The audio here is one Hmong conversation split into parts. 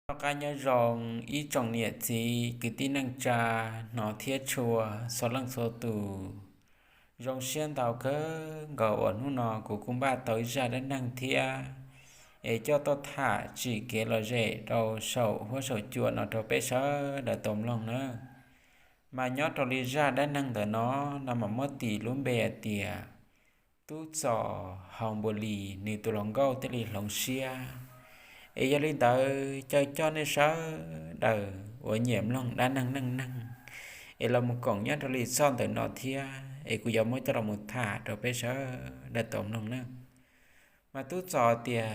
Noj qab nyob zoo ib tsoom niam txiv kwv tij neej tsa, hnov thiab tshua txhua leej txhua tus. Zoo siab ntau kawg nkaus uas hnub no kuv kuj npaj tau ib zaj dab neeg thiab es coj tuaj tham tsim kev lom zem rau saum huab saum cua no rau peb sawv daws tau mloog nawb. Mas nyob rau li zaj dab neeg ntawm no, no mas muab tis lub npe hais tias Tub Txos Hau Npua Lis nws tus hluas nkauj thiaj li hloov siab. Es yog li ntawd caw coj nej sawv daws uas nyiam mloog dab neeg neej neeg es los mus koom nyob rau li zaj ntawm no thiab es kuv yuav muab coj los mus tham rau peb sawv daws tau mloog na. Mas Tub Txos tias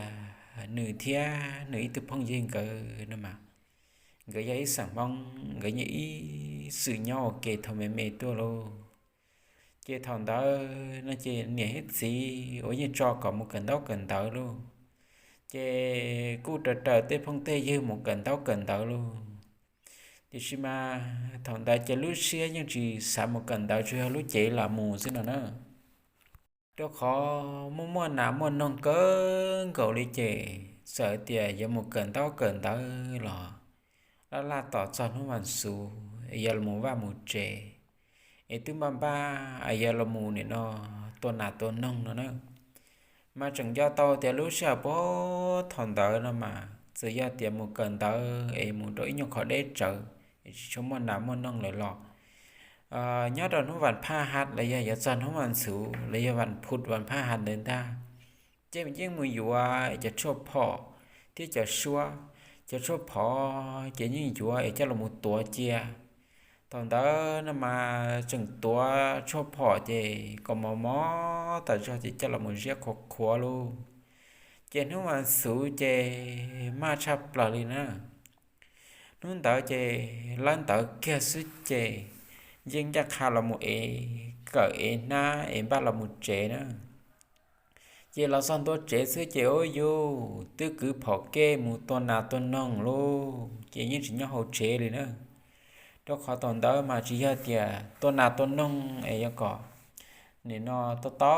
nws thiab nws ib tug phooj ywg nkawd no mas, nkawd yog ib xeem Hmoob, nkawd nyiam ib xwm nyob ua ke thaum me me tuaj lauj. Ces thaum ntawd no ces niam thiab txiv uas yeej tso kom mus kawm ntaub kawm ntawv lauj, ces kuj raws raws tej phooj tej ywg mus kawm ntaub kawm ntawv lauj. Tiam sis mas thaum ntawd ces lub siab yeej tsis xav mus kawm ntawv, tsuas yog lub cev lam mus xwb no na. Rau qhov muaj muaj nas muaj noog kawg nkaus li ces txawm tias yuav mus kawm ntaub kawm ntawv los laj laj tos txog hnub vas xuv es yuav los mus vaj mus tsev, es twb npaj npaj es yuav los mus nim no tua nas tua noog no na. Mas tseem nco tau tias lub sij hawm puag thaum ntawd no mas txawm yog tias mus kawm ntawv es mus rau ib nyuag qhov deb tsawv es tsis tshua muaj nas muaj noog lawm los nyob rau hnub vas phaj hat los yog yuav txog hnub vas xuv los yog vas phut vas phaj hat ntawd ntag, ces yeej mus yuav cov tshuaj phom thiab cov suab. Cov tshuaj phom ces yeej yuav es coj los mus tuav cia. Thaum ntawd no mas tseem tuav tshuaj phom ces kom mos mos tas zog ces coj los mus ziab qhuav qhuav lauj. Ces hnub vas xuv ces maj tshaj plaws li na. Hnub ntawd ces lawv ntawd kiag xwb ces yeej ncaj qha los mus ev kawm ev hnab es npaj los mus tsev na. Ces los txog ntua tsev xwb ces ua yuj twb kwv phom kej mus tua nas tua noog lauj, ces yeej tsis nyob hauv tsev li na. Rau qhov thaum ntawd mas tsis yog tias tua nas tua noog es yuav kom nim no tau tau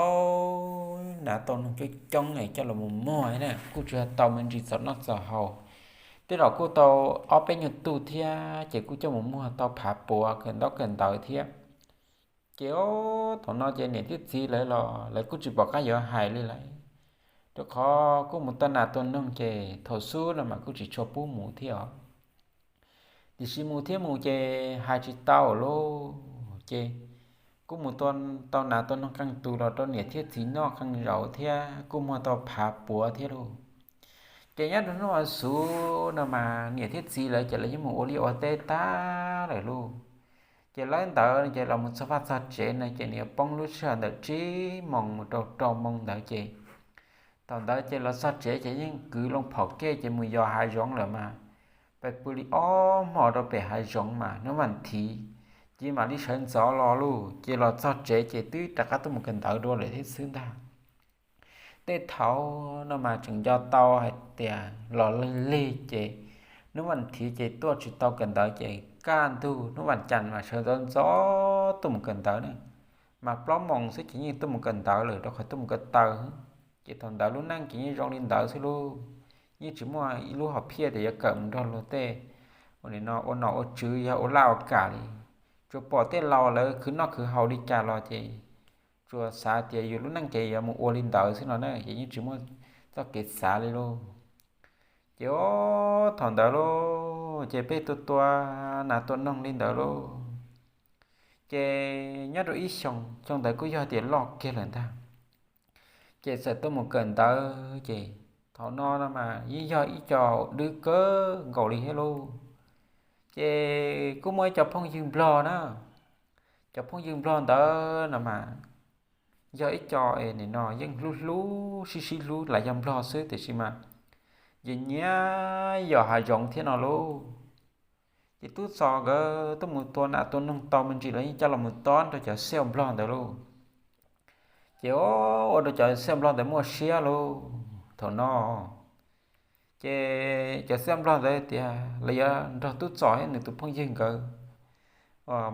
nas tau noog coob coob es coj los mus muag na, kuj tsis yog tau me ntsis txaus noj txaus haus. Tej zaum kuj tau ob peb nyuag tug thiab ces kuj coj mus muag tau phav puav kawm ntaub kawm ntawv thiab. Ces thaum no ces niam thiab txiv lawv los lawv kuj tsis pom qab yuav hais li lawm, rau qhov kuj mus tua nas tua noog ces thaum xub no mas kuj tsis tshua pub mus thiab os. Tiam sis mus thiab mus ces hais tsis tau lauj, ces kuj mus tua tau nas tua noog qee tus los rau niam thiab txiv noj qee zaus thiab kuj muag tau phav puav thiab lauj. Ces nyob rau hnub vas xuv no mas niam thiab txiv lawv ces lawv yeej mus ua liaj ua teb tag lawm lauj. Ces lawv ntawd ces los mus txog vaj txog tsev no ces nws yuav poob lub sij hawm ntawm tsib moos mus rau rau moos ntawd ces thaum ntawd ces los txog tsev ces yeej kwv loo phom kej ces mus yos hav zoov lawm mas, pais pw li ob hmos rau pem hav zoov mas hnub vas thiv ces mam li sawv ntxov los lauj. Ces los txog tsev ces twb rov qab tuaj mus kawm ntawv dua lawm thiab xwb ntag. Tej thaum no mas tseem nco tau hais tias los lig lig ces hnub vas thiv ces tuaj tsis tau kawm ntawv ces kaj ntug hnub vas cas mas sawv ntxov ntxov tuaj mus kawm ntawv na. Mas plaub moos xwb ces yeej tuaj mus kawm ntawv lawm rau qhov tuaj mus ko taw. Ces thaum ntawd lub neej ces yeej zoo li ntawd xwb lauj, yeej tsis muaj ib lub hom phiaj tias yuav kawm mus nrog luag tej ua nim no ua nom ua tswv yog ua laj ua kam li. Tsuas pom tej laus lawv khwv noj khwv haus li cas los ces tsuas xav tias yus lub neej ces yuav mus ua li ntawd xwb no na, ces yeej tsis muaj txoj kev xav li lauj. Ces thaum ntawd lauj ces peb tua tua nas tua noog li ntawd lauj. Ces nyob rau ib xyoo, xyoo ntawd kuj yog tias loj kiag lawm ntag. Ces txawm tuaj mus kawm ntawv ces thaum no no mas yeej yog ib co dwb kawg nkaus li thiab lauj. Ces kuj muaj ib co phooj ywg nplog na, cov phooj ywg nplog ntawd no mas yog ib co es nim no yeej hlub hlub sib sib hlub los yog nplog xwb tiam sis mas nyiam nyiam yos hav zoov thiab no lauj. Ces Tub Txos nkawd tuaj mus tua nas tua noog tau me ntsis los yeej coj los mus tob rau cov xiaj nplog ntawd lauj. Ces ua rau cov xiaj nplog ntawd muaj siab lauj thaum no. Ces cov xiaj nplog ntawd tias lawv yuav nrog Tub Txos thiab nws tus phooj ywg nkawd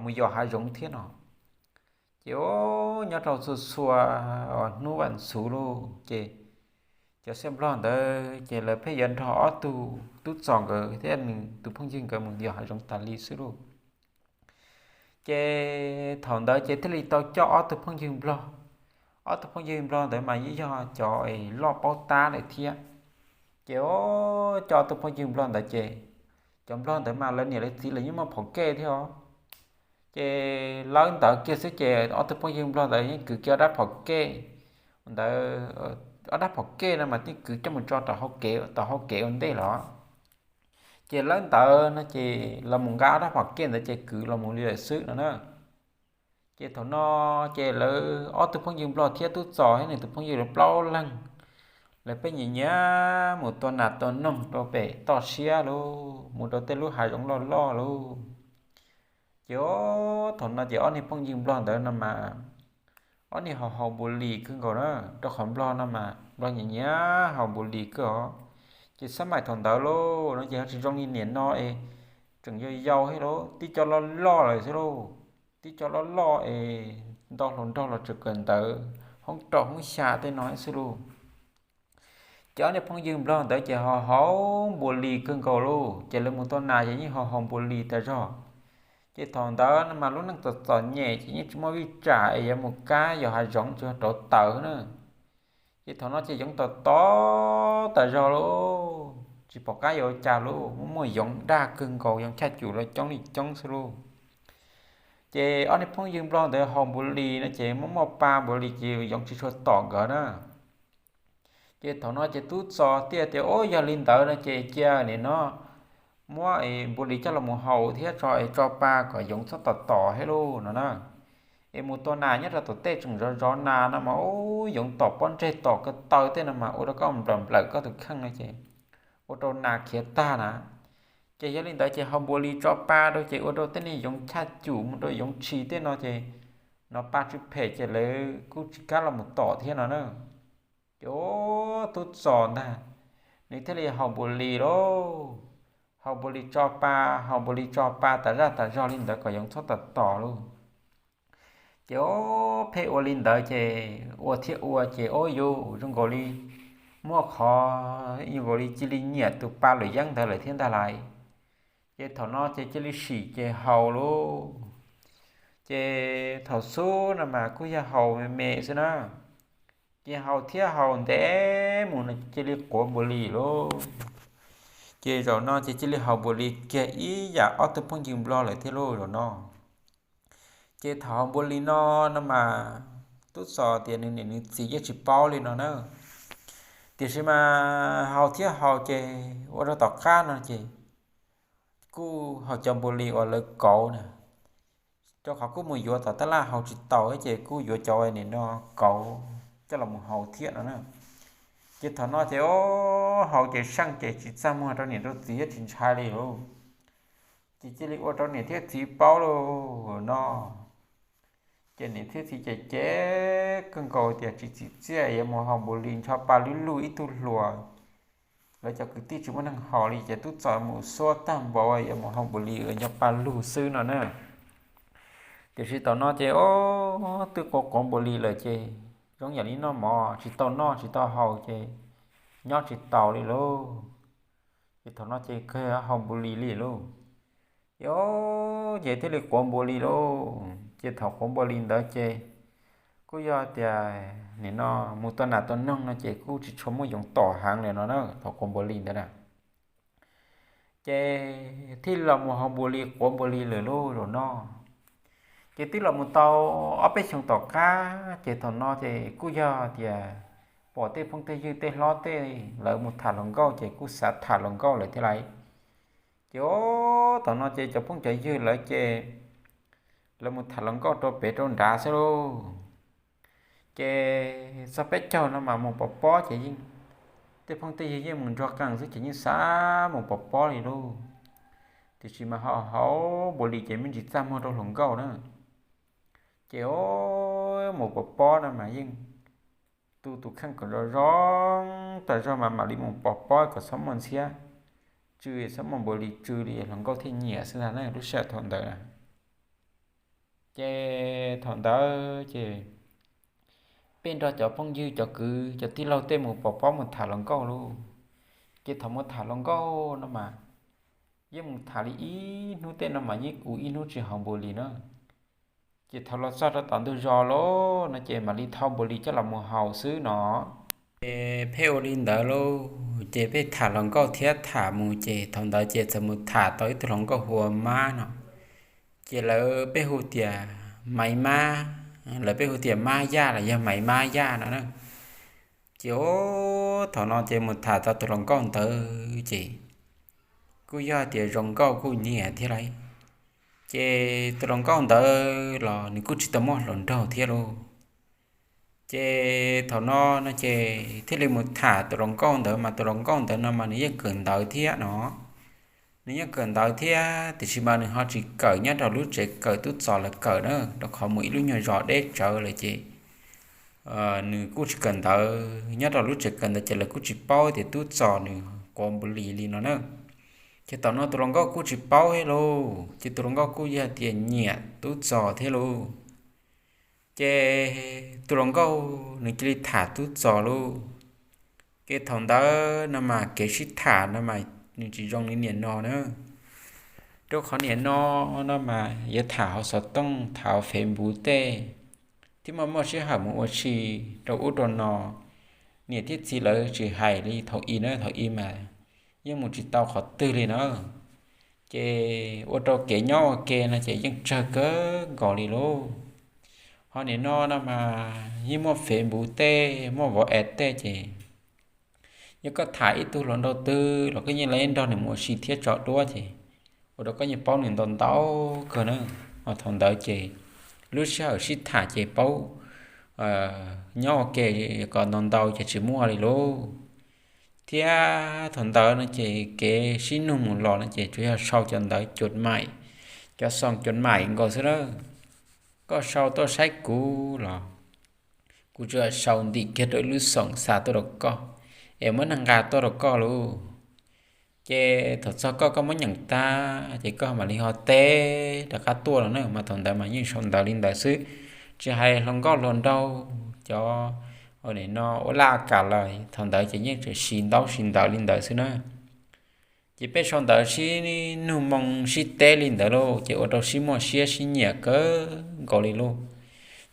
mus yos hav zoov thiab no. Ces nyob rau txhua txhua hnub vas xuv lauj ces cov xeej nplog ntawd ces lawv pheej yuav nrog ob tug tub txos nkawd thiab nws tus phooj ywg nkawd mus yos hav zoov tas li xwb lauj. Ces thaum ntawd ces thiaj li tau coj ob tug phooj ywg nplog. Ob tug phooj ywg nplog ntawd mas yeej yog cov loj paub tab lawm thiab. Ces coj ob tug phooj ywg nplog ntawd ces cov nplog ntawd mas lawv niam lawv txiv los yeej muaj phom kej thiab os. Ces lawv ntawd kiag xwb ces ob tug phooj ywg nplog ntawd yeej kwv kiag ob rab phom kej ntawd. Ob rab phom kej no mas yeej kwv coj mus tso rau hauv kev, tau hauv kev ua ntej los. Ces lawv ntawd no ces los mus nqa ob rab phom kej ntawd ces kwv los mus li lawm xwb no na. Ces thaum no ces lawv ob tug phooj ywg nplog thiab tub txos thiab nws tus phooj ywg lawv plaub leeg, lawv pheej nyiam nyiam mus tua nas tua noog rau pem toj siab lauj, mus rau tej lub hav zoov loj loj lauj. Ces thaum no ces ob niag phooj ywg nplog ntawd no mas ob niag haus haus npua lis kawg nkaus na, rau qhov nplog no mas nplog nyiam nyiam haus npua lis kawg os. Ces xab maim thaum ntawd lauj no ces ho tsis zoo li niaj no es tseem yau yau thiab lauj, tib co loj loj lawm xwb lauj. Tib co loj loj es ntau hluas nraug los tseem kawm ntawv hoob rau hoob xya tej no xwb lauj. Ces ob niag phooj ywg nplog ntawd ces ho haus npua lis kawg nkaus lauj, ces lawv mus tua nas ces yeej ho haus npua lis tas zog. Ces thaum ntawd no mas lub neej txom txom nyem ces yeej tsis muaj vij tsam es yuav mus kab yos hav zoov, tsis yog rauv taws na. Ces thaum no ces yoov tom tom tas zog lauj, tsis pom qab yuav ua cas lauj, muaj muaj yoov daj kawg nkaus, yoov chaj cum los coob li coob xwb lauj. Ces ob niag phooj ywg nplog ntawd haus npua lis no ces muaj muaj pa npua lis ces yoov tsis tshua tom nkawd na. Ces thaum no ces tub txos thiaj tias, Ub, yog li ntawd no ces cia nim no muab npua lis coj los mus haus thiab tso es tso pa kom yoov txhob tom tom thiab lauj no na. Es mus tua nas nyob rau tom tej tseem zov zov nas no mas ub, yoov tom pob ntseg tom ko taw tej no mas ua rau koj nplawm nplawm koj tus kheej no ces ua rau nas khiav tag na. Ces yog li ntawd ces haus npua lis tso pa rau ces ua rau tej niag yoov chaj cum mus rau yoov tshis tej no ces nov pa tsw phem ces lawv kuj tsis kam los mus tom thiab no na. Ces tub txos ntag, nws thiaj li haus npua lis lauj. Haus npua lis tso pa, haus npua lis tso pa tas zaj tas zog li ntawd kom yoov txhob tom tom lauj. Ces pheej ua li ntawd ces ua thiab ua ces ub, yuav zoo nkaus li muaj qhov zoo nkaus li cia li nyiam tus pa luam yeeb ntawd lawm thiab ntag lauj. Ces thaum no ces cia li sim ces haus lauj. Ces thaum xub no mas kuj yog haus me me xwb na. Ces haus thiab haus ntev mus no cia li quav npua lis lauj. Ces zaum no ces cia li haus npua lis kiag ib yam ob tug phooj ywg nplog lawm thiab lauj zaum no. Ces thaum haus npua lis no no mas tub txos tias nws niam nws txiv yeej tsis paub li no na. Tiam sis mas haus thiab haus ces ua rau tom qab no ces kuj haus cov npua lis uas lawv kauv na, rau qhov kuj mus yuav tom tab laj haus tsis taus ces kuj yuav cov nim no kauv coj los mus haus thiab no na. Ces thaum no ces haus ces seej ces tsis txaj muag rau niam rau txiv thiab tsis ntshai li lauj. Ces cia li ua rau niam thiab txiv paub lauj no. Ces niam thiab txiv ces cem kawg nkaus tias tsis txim txiaj yuav mus haus npua lis ncho pa lub lug ib tug hluas, lawv cov kwv tij tsis muaj neeg haus li ces tub txos mus xuab tag npaum yuav mus haus npua lis ncho pa lug xwb no na. Tiam sis thaum no ces twb quav quav npua lis lawm ces zoo yam li noj mov tsis tau noj tsis tau haus ces nyob tsis taus li lauj. Ces thaum no ces kawg haus npua lis li lauj. Ces thiaj li quav npua lis lauj. Ces thaum quav npua lis ntawd ces kuj yog tias nim no mus tua nas tua noog no ces kuj tsis tshua muaj yoov tom heev li no na thaum quav npua lis ntawd na. Ces thiaj los mus haus npua lis quav npua lis lawm lauj zaum no. Ces twb los mus tau ob peb xyoos tom qab ces thaum no ces kuj yog tias pom tej phooj tej ywg tej hlob tej lawv mus tham hluas nkauj ces kuj xav tham hluas nkauj lawm thiab lauj. Ces thaum no ces cov phooj cov ywg lawv ces lawv mus tham hluas nkauj rau pem rau nrad xwb lauj. Ces txog peb caug no mas mus pov pob ces yeej, tej phooj tej ywg yeej mus ntsuag qees xwb ces yeej xav mus pov pob li lauj. Tiam sis mas ho haus npua lis ces me ntsis txaj muag rau hluas nkauj na. Ces mus pov pob no mas yeej tu tus kheej kom zoo zoo tas zog mas mam li mus pov pob kom txhob muaj ntxhiab tsw, txhob muaj npua lis tsw li hluas nkauj thiaj nyiam xwb ntag na lub sij hawm thaum ntawd na. Ces thaum ntawd ces peb nrog cov phooj ywg cov kwv cov tij laug tej mus pov pob mus tham hluas nkauj lauj. Ces thaum mus tham hluas nkauj no mas yeej mus tham li ib hnub tej no mas yeej ua ib hnub tsis haus npaum li na. Ces thaum los txog rau tom ntug zos lauj no ces mam li thau npaum li coj los mus haus xwb no. Ces pheej ua li ntawd lauj, ces pheej tham hluas nkauj thiab tham mus ces thaum ntawd ces txawm mus tham tau ib tug hluas nkauj hu ua Mab no. Ces lawv pheej hu tias Maiv Mab, lawv pheej hu tias Mab Yaj los yog Maiv Mab Yaj no na. Ces thaum no ces mus tham tau tus hluas nkauj ntawd ces kuj yog tias zoo nkauj kuj nyiam thiab lauj. Ces tus hluas nkauj ntawd los nws kuj tsis tau muaj hluas nraug thiab lauj. Ces thaum no no ces thiaj li mus tham tus hluas nkauj ntawd mas tus hluas nkauj ntawd no mas nws yeej kawm ntawv thiab no. Nws yeej kawm ntawv thiab tiam sis mas nws ho tsis kawm nyob rau lub tsev kawm tub txos lawv kawm na, rau qhov mus ib lub nyuag zos deb tsawv lawm ces nws kuj tsis kawm ntawv nyob rau lub tsev kawm ntawv ces lawv kuj tsis paub tias tub txos nws quav npaum li li no na. Ces thaum no tus hluas nkauj kuj tsis paub thiab lauj, ces tus hluas nkauj kuj yog tias nyiam tub txos thiab lauj. Ces tus hluas nkauj nws cia li tham tub txos lauj. Ces thaum ntawd no mas kev sib tham no mas nws tsis zoo li niam no na. Rau qhov niam no no mas yuav tham hauv xov tooj tham hauv Facebook tej, thiab muaj muaj sij hawm mus ua si rau ub rau no. Niam thiab txiv lawv tsis hais li thaum i na, thaum i mas yeej mus tsis tau qhov twg li na. Ces ua rau kev nyob ua ke no ces yeej tsawg kawg nkaus li lauj. Ho niam no no mas yeej muaj Facebook tej muaj WhatsApp tej ces yog koj tham ib tug hluas nraug twg los koj yeej nrog nws mus ua si thiab tso duab ces ua rau koj yeej paub nws ntau ntau kawg na. Ho thaum ntawd ces lub sij hawm sib tham ces paub nyob ua ke kom ntau ntau ces tsis muaj li lauj. Thiab thaum ntawd no ces kev sib nug mus los no ces tsuas yog sau cov ntawv cua maim, cov xoom cua maim nkaus xwb na. Koj sau tuaj saib kuv los kuv tsuas sau ntim kiag rau ib lub xoom xa tuaj rau koj, es muab neeg nqa tuaj rau koj lauj. Ces thaum txog koj, koj muab nyeem tag ces koj mam li ho teb rov qab tuaj los na. Mas thaum ntawd mas yeej sau ntawv li ntawd xwb, tsis hais hluas nkauj hluas nraug, cov ua nim no ua laj kam lawm thaum ntawd ces yeej tseem siv ntaub siv ntawv li ntawd xwb na. Ces peb sau ntawv sib nug moo sib teb li ntawd lauj ces ua rau sib muaj siab sib nyiam kawg nkaus li lauj.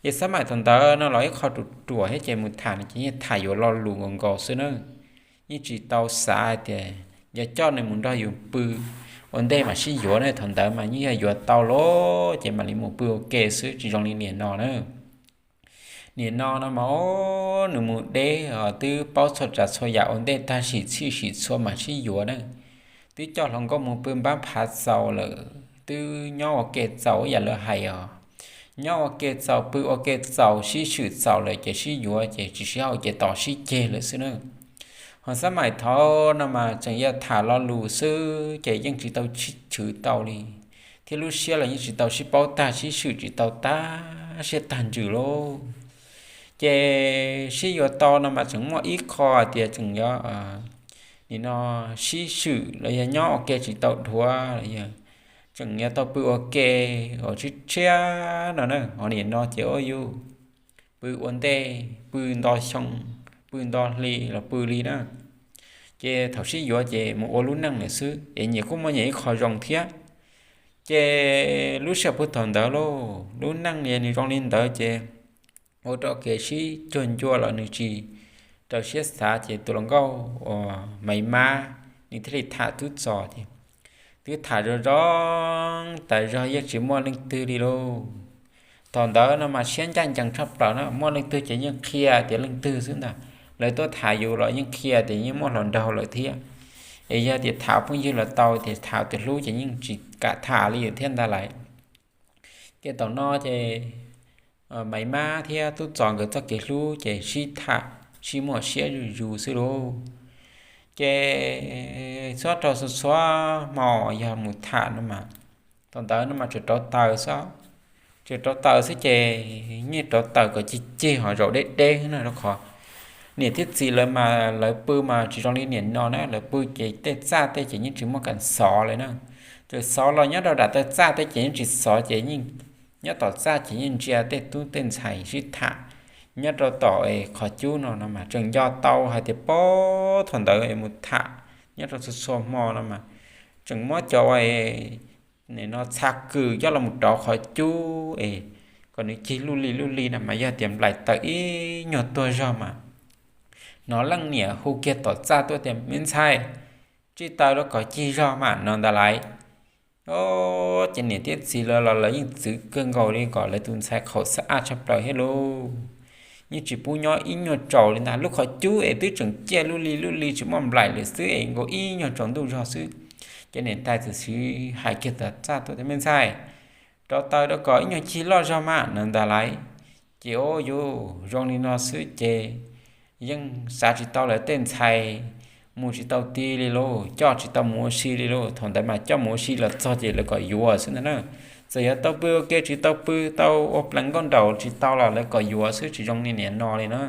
Ces xab maim thaum ntawd no los ib qho ruam ruam thiab ces mus tham no ces yeej tham yuav lo lus nkaus nkaus xwb na. Yeej tsis tau xav hais tias yog coj nws mus nrog yus pw ua ntej mam sib yuav na, thaum ntawd mas yeej yog yuav tau lawm ces mam li mus pw ua ke xwb, tsis zoo li niam no na. Niam no no mas nws mus deb os, twb paub txhua tsav txhua yam ua ntej tag sim txhij sim txhua mam sib yuav na. Twb coj hluas nkauj mus pw npab phav txaus lawm, twb nyob ua ke txaus ib yam lawv hais os. Nyob ua ke txaus, pw ua ke txaus, sib swm txaus lawm ces sib yuav, ces tsis sib haum ces tos sib ceg lawm xwb na. Ho xab maim thaud no mas tseem yog tham lo lus xwb ces yeej tsis tau sib chwv tau li, thiab lub siab los yeej tsis tau sib paub tag, sib swm tsis tau tag siab tag ntsws lauj. Ces sib yuav tau no mas tseem muaj ib qho hais tias tseem yog nim no sib swm los yog nyob ua ke tsis tau dhuav los yog tseem yuav tau pw ua ke uas tshiab tshiab no na. Ho nim no ces ua yus pw ua ntej, pw nto xyoo, pw nto hli los pw li na. Ces thaum sib yuav ces mus ua lub neej lawm xwb es nyias kuj muaj nyias ib qho zoo thiab. Ces lub sij hawm puag thaum ntawd lauj, lub neej nws zoo li ntawd ces ua rau kev sib cuag ncua los nws tsis raws siab xav ces tus hluas nkauj uas Maiv Mab nws thiaj li tham tub txos ces twb tham zoo zoo tas zog yeej tsis muaj leej twg li lauj. Thaum ntawd no mas siab ncaj ncees tshaj plaws na, muaj leej twg ces yeej qhia tias leej twg xwb ntag. Lawv tuaj tham yus los yeej qhia tias yeej muaj hluas nraug lawm thiab. Es yog tias tham phooj ywg los tau, tias tham tus hlub ces yeej tsis kam tham li thiab ntag lauj. Ces thaum no ces Maiv Mab thiab tub txos nkawd txoj kev hlub ces sib tham sib muaj siab zuj zus xwb lauj. Ces txhua rau txhua txhua hmo yog mus tham no mas, thaum ntawd no mas tseem rauv taws xwb, tseem rauv taws xwb ces yeej rauv taws kom cig cig ho zaum deb deb na, rau qhov niam thiab txiv lawv mas lawv pw mas tsis zoo li niam no na, lawv pw ces tej txaj tej ces yeej tsis muaj kas xov li na. Txawm xov los nyob rau nram taw txaj tej ces yeej tsis xov ces yeej nyob tom txaj ces yeej ntsia tej tub tej ntxhais sib tham, nyob rau tom qhov cub no no mas tseem nco tau hais tias puag thaum ntawd mus tham nyob rau txhua txhua hmo no mas tseem muab cov ua no txha kws coj los rau qhov cub es kom nws cig luj li luj li no mas yog tias nplaim tawm ib nyuag tuag zog mas hnov leej niam hu kiag tom txaj tuaj tias, Me ntxhais, tsij taw rau kom cig zog mas, no ntag lauj. Ces niam thiab txiv lawv los lawv yeej txwv kawg nkaus li kom lawv tus ntxhais qhaum xab ab tshaj plaws thiab lauj. Yeej tsis pub nyob ib nyuag tsaus li ntag, lub qhov cub es twb tseem ciaj luj li luj li tsis muaj nplaim lawm xwb es nkaus ib nyuag tsaus ntuj zog xwb. Ces niam tais txawm sis hais kiag tom txaj tuaj tias, Me ntxhais, rau taw rau kom ib nyuag cig loj zog mas, no ntag lauj. Ces ua yuv zoo li no xwb ces yeej xav tsis tau lawv tej ntxhais, mus tsis tau ti li lauj, coj tsis tau mus ua si li lauj. Thaum ntawd mas coj mus ua si los txog ces lawv kom yuav xwb ntag na. Txawm yog tau pw ua ke tsis tau pw, tau ua plees nkauj nraum tsis tau los lawv kom yuav xwb, tsis zoo li nim no li na.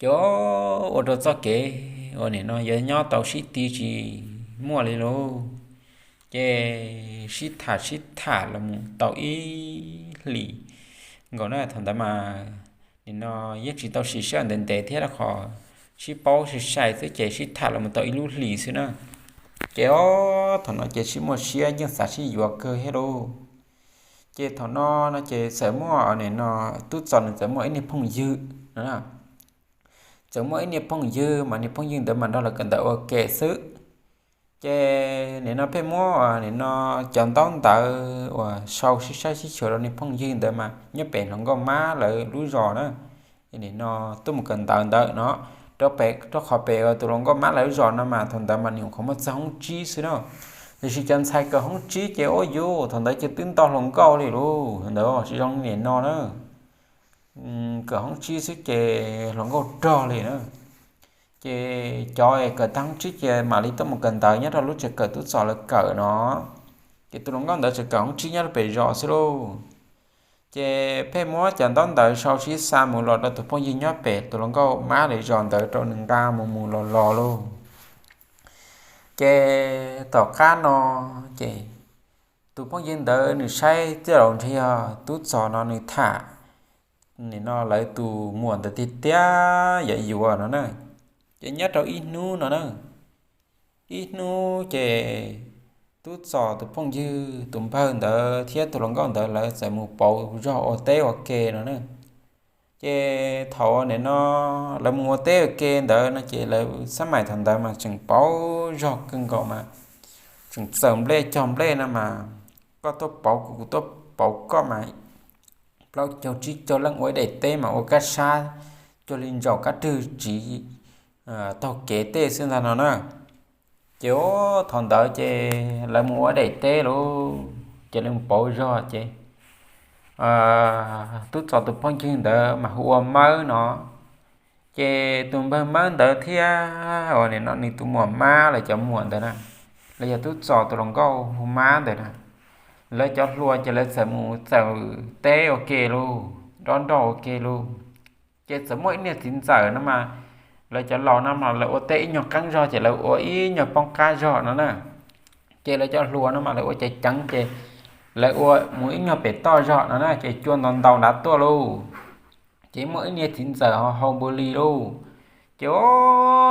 Ces ua rau txoj kev uas nim no yuav nyob tau sib ti tsis muaj li lauj. Ces sib tham sib tham los mus tau ib hlis nkaus na, thaum ntawd mas nim no yeej tsis tau sim sij hawm ntev ntev thiab, qhov sib paub sai sai xwb ces sib tham los mus tau ib lub hlis xwb na. Ces ob thaum no ces sib muaj siab yeej xav sib yuav kawg thiab lauj. Ces thaum no no ces txawm muaj nim no, Tub Txos nws txawm muaj ib niag phooj ywg no, txawm muaj ib niag phooj ywg mas niag phooj ywg ntawd mas nrog lawv kawm ntawv ua ke xwb. Ces nim no pheej muab nim no cov ntaub ntawv uas sau sib saib sib xyuas rau niag phooj ywg ntawd mas nyob pem hluas nkauj mab lawv lub zos na. Nim no tuaj mus kawm ntawv ntawd no, rau pem rau qhov pem tus hluas nkauj mab lawv zos no mas thaum ntawd mas nws qhov muaj txog hoob tsib xwb na. Tiam sis cov ntxhais kawm hoob tsib ces ua yuv thaum ntawd ces twb ntau hluas nkauj li lauj, thaum ntawd tsis zoo li nim no na. Kawm hoob tsib xwb ces hluas nkauj rog li na. Ces cov kawm tag hoob tsib ces mam li tuaj mus kawm ntawv nyob rau lub tsev kawm Tub Txos lawv kawm no. Ces tus hluas nkauj ntawd tseem kawm hoob tsib nyob rau pem zos xwb lauj. Ces pheej muab cov ntaub ntawv sau sib xa mus los rau tus phooj ywg nyob pem tus hluas nkauj mab lawv zos ntawd rau nws nqa mus mus los los lauj. Ces tom qab no ces tus phooj ywg ntawd nws saib tij laus ntshe yog Tub Txos no nws tham nim no lawv tus muam ntawd tiag tiag yuav yuav no na. Ces nyob rau ib hnub no na, ib hnub ces Tub Txos tus phooj ywg tus npawg ntawd thiab tus hluas nkauj ntawd lawv txawm mus pauv zog ua teb ua ke no na. Ces thaum nim no lawv mus ua teb ua ke ntawd no ces lawv xab maim thaum ntawd mas tseem pauv zog kawg nkaus mas tseem txaws nplej cog nplej no mas koj tuaj pauv kuv, kuv tuaj pauv koj mas plaub caug tsib caug leej ua ib daim teb mas ua kab sab cuag li ntsaum kab rwg tsiv taug kev tej xwb ntag no na. Ces thaum ntawd ces lawv mus ua daim teb lauj, ces lawv mus pauv zog ces Tub Txos tus phooj ywg ntawd mas hu ua Mawb no. Ces tus npawg Mawb ntawd thiab uas nim no nws tus muam Mab lawv cov muam ntawd na, los yog Tub Txos tus hluas nkauj hu Mab ntawd na, lawv cov hluas ces lawv txawm mus txawm teb ua ke lauj, nrov nroj ua ke lauj. Ces txawm muaj ib niag txiv ntxawm no mas, lawv cov laus no mas lawv ua teb ib nyuag qeeb zog ces lawv ua ib nyuag poob qab zog no na. Ces lawv cov hluas no mas lawv ua ceev ceev ces lawv ua mus ib nyuag pem toj zog no na, ces cua ntau ntau nrad tuaj lauj. Ces muaj ib niag txiv ntxawm ho haus npua li lauj. Ces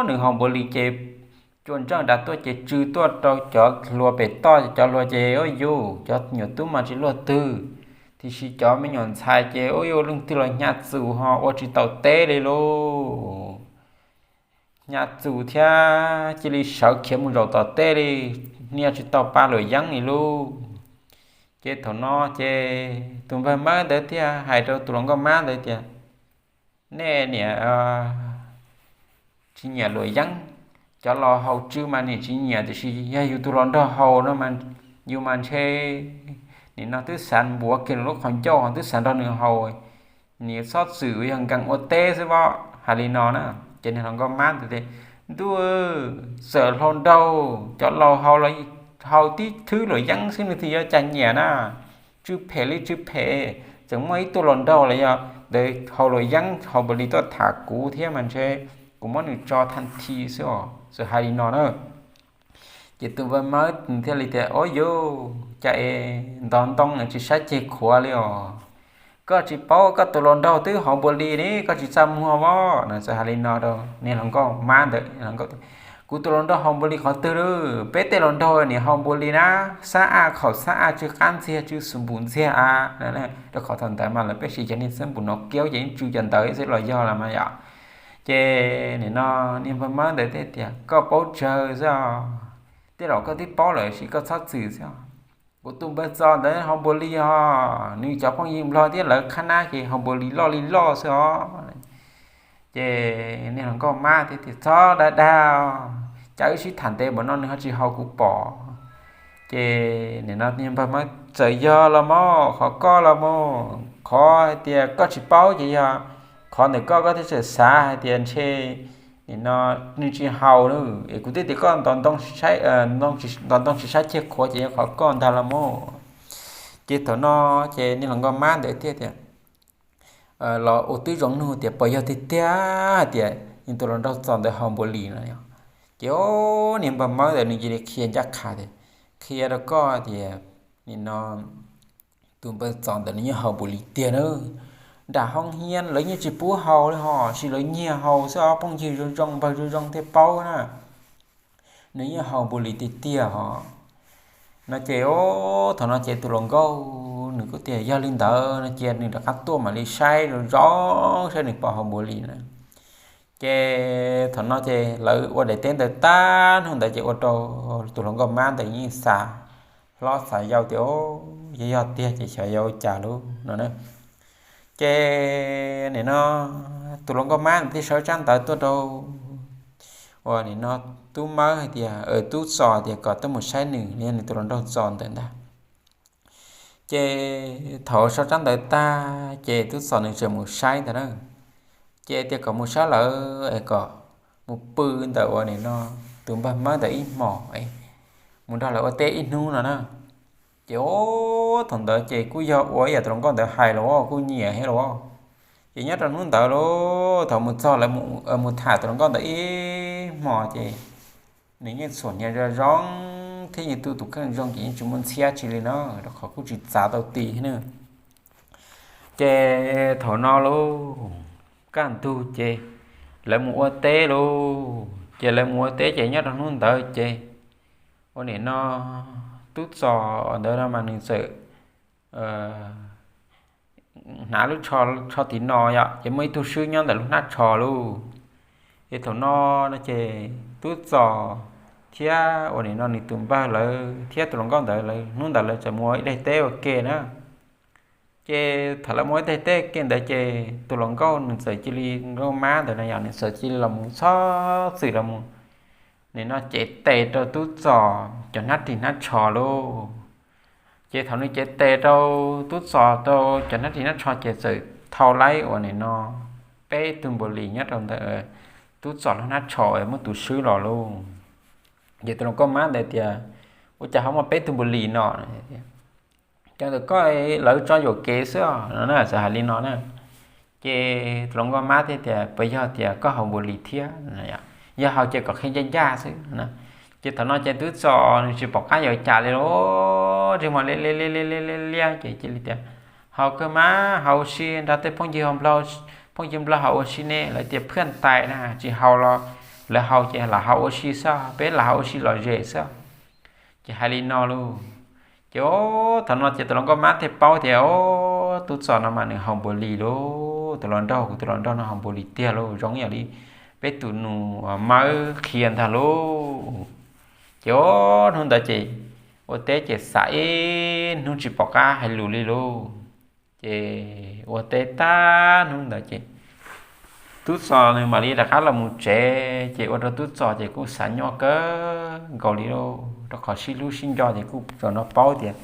nws haus npua li ces cua ntsawj nrad tuaj ces tsw tuaj rau cov hluas pem toj, cov hluas ces ua yuv, cov nyuam tub mas tsis luag twg, tiam sis cov me nyuam ntxhais ces ua yuv leej twg los hnyav txus ho ua tsis tau teb li lauj. Hnyav txus thiab cia li sawv khiav mus zaum tom teb li, hnia tsis tau pa luam yeeb li lauj. Ces thaum no ces tus npawg Mawb ntawd thiaj hais rau tus hluas nkauj Mab ntawd tias, nej niam tsis nyiam luam yeeb, cov laus haus tsw mas niam tsis nyiam, tiam sis yog yus tus hluas nraug haus no mas yus mas ntshe nim no twb xav npuav kiag nws lub qhov ncauj, twb xav nrog nws haus, nws txhob txwm yog nkees ua teb xwb os, hais li no na. Ces niag hluas nkauj Mab ntawd tias, ntuj, txawm hluas nraug cov laus haus los haus tib thwb luam yeeb xwb nws thiaj yuav cas nyiam na. Tsw phem li tsw phem, tseem muaj ib tug hluas nraug los yog ntawd haus luam yeeb haus npua li tuaj tham kuv thiab mas ntshe kuv muab nws tso thaj thi xwb os, txawm hais li no na. Ces tus npawg Mawb thiaj li tias, ua yuv, cas es ntov ntoo tsis saib ceg khuav li os. Koj tsis paub koj tus hluas nraug twb haus npua lis ne, koj tsis txaj muag os. No txawm hais li no rau niag hluas nkauj mab ntawd, kuv tus hluas nraug haus npua lis qhov twg lauj? Peb tej hluas nraug niam haus npua lis na, xab aj khaum xab aj tsw qab ntxiag tsw xub npum ntxiag a. Rau qhov thaum ntawd mas lawv peb siv cov niag xab npum no kiaub ces yeej tsw cov ntawd xwb los yog los mas yom. Ces nim no niag npawg mab ntawd thiaj tias koj paub tsawg xwb os, tej zaum koj twb paub lawm sis koj txhob txwm xwb os. Kuv tus npawg Txos ntawd haus npua lis os, nws cov phooj ywg nplog thiab lawv qhab nab ces haus npua lis loj li loj xwb os. Ces niag hluas nkauj mab thiaj tias txhob dag dag, cas wb sib tham ntev npaum no nws ho tsis haus kuv pom. Ces nim no niag npawg mab txawm yog los mas, qhov koj los mas, qhov hais tias koj tsis paub ces yog qhov ntawm koj, koj thiaj txawm xav hais tias ntshe nim no nws tsis haus na, es kuv thiaj tias koj nto ntoo tsis saib chaw qhuav ces yog qhov koj ntag los mas. Ces thaum no ces niag hluas nkauj mab ntawd thiaj tias los ua tib zoo nug tias puas yog tiag tiag hais tias nws tus hluas nraug Txos ntawd haus npua lis no. Ces niag npawg mab ntawd nws cia li qhia ncaj qha tias, qhia rau koj tias nim no tus npawg Txos ntawd nws yeej haus npua lis tiag na. Nram hoob hiab lawv yeej tsis pub haus li hos, sis lawv nyiag haus xwb os, phooj ywg zoo zoo npawg zoo zoo thiaj paub na. Nws yeej haus npua lis tiag tiag hos. No ces thaum no ces tus hluas nkauj nws kuj tias yog li ntawd no cia nws rov qab tuaj mam li saib zoo zoo saib nws puas haus npua lis na. Ces thaum no ces lawv ua daim teb ntawd tag hnub ntawd ces ua rau tus hluas nkauj mab ntawd yeej xav hlob xav yau tias yog yog tiag ces xyov yuav ua cas lauj no na. Ces nim no tus hluas nkauj mab ntawd thiaj sawv tsab ntawv tuaj rau uas nim no tub mab hais tias, tub Txos tias kom tuaj mus saib nws, nws tus hluas nraug Txos ntawd ntag. Ces thaum sawv tsab ntawv tag ces tub Txos nws tseem mus saib ntag na. Ces tias kom mus saib lawv es kom mus pw ntawm uas nim no tus npawg mab ntawd ib hmos, mus nrog lawv ua teb ib hnub no na. Ces thaum ntawd ces kuj yog ua ib yam tus hluas nkauj ntawd hais los kuj nyiam thiab los. Ces nyob rau hnub ntawd los thaum mus txog lawv mus tham tus hluas nkauj ntawd ib hmos ces nws yeej txhuam hniav zoo zoo thiab yeej tu tus kheej zoo ces yeej tsis muaj ntxhiab tsi li na, rau qhov kuj tsis txav tau ti thiab na. Ces thaum no lauj, kaj ntug ces lawv mus ua teb lauj. Ces lawv mus ua teb ces nyob rau hnub ntawd ces ua nim no tub Txos ntawd no mas nws txawm hnav lub tsho tim no yom, ces muaj ib tug swb nyob ntawm lub hnab tsho lauj. Ces thaum no no ces tub Txos thiab ua nim no nws tus npawg lawv thiab tus hluas nkauj ntawd lawv hnub ntawd lawv txawm mus ua ib daim teb ua ke na. Ces thaum lawv mus ua ib daim teb ua ke ntawd ces tus hluas nkauj nws txawm cia li, nkauj mab ntawd no yom, nws txawm cia li los mus txhob txwm los mus nim no cev tes rau tub Txos cov hnab ris hnab tsho lauj. Ces thaum nws cev tes rau tub Txos rau cov hnab ris hnab tsho ces txawm thau laib uas nim no peb tug npua lis nyob rau ntawm tub Txos lub hnab tsho muab tus swb los lauj. Ces tus hluas nkauj mab ntawd tias, ua cas ho muaj peb tug npua lis no? Cov ntawm koj lawv tso yuam kev xwb no na, txawm hais li no na. Ces tus hluas nkauj mab thiaj tias, puas yog tias koj haus npua lis thiab? Yog haus ces kom qhia ncaj ncaj xwb. Ces thaum no ces tub Txos nws tsis pom qab yuav cas li lauj, ntsej muag liab liab liab liab liab ces cia li tias, haus kawg mas, haus ua si nrog tej phooj ywg nplog, phooj ywg nplog haus ua si ne, lawv tias phwaj tais na, tsis haus los lawv haus ces lam haus ua si xwb, peb lam haus ua si lom zem xwb. Ces hais li no lauj. Ces thaum no ces tus hluas nkauj mab thiaj paub tias, o, tub Txos no mas nws haus npua lis lauj, tus hluas nraug, kuv tus hluas nraug no haus npua lis tiag lauj, zoo yam li peb tus nus Mawb qhia ntag lauj. Ces hnub ntawd ces ua teb ces xav ib hnub tsis pom qab hais lus li lauj. Ces ua teb tag hnub ntawd ces tub Txos nws mam li rov qab los mus tsev, ces ua rau tub Txos ces kuj xav nyob kawg nkaus li lauj, rau qhov sib hlub sib nco ces kuj txawm no paub tias,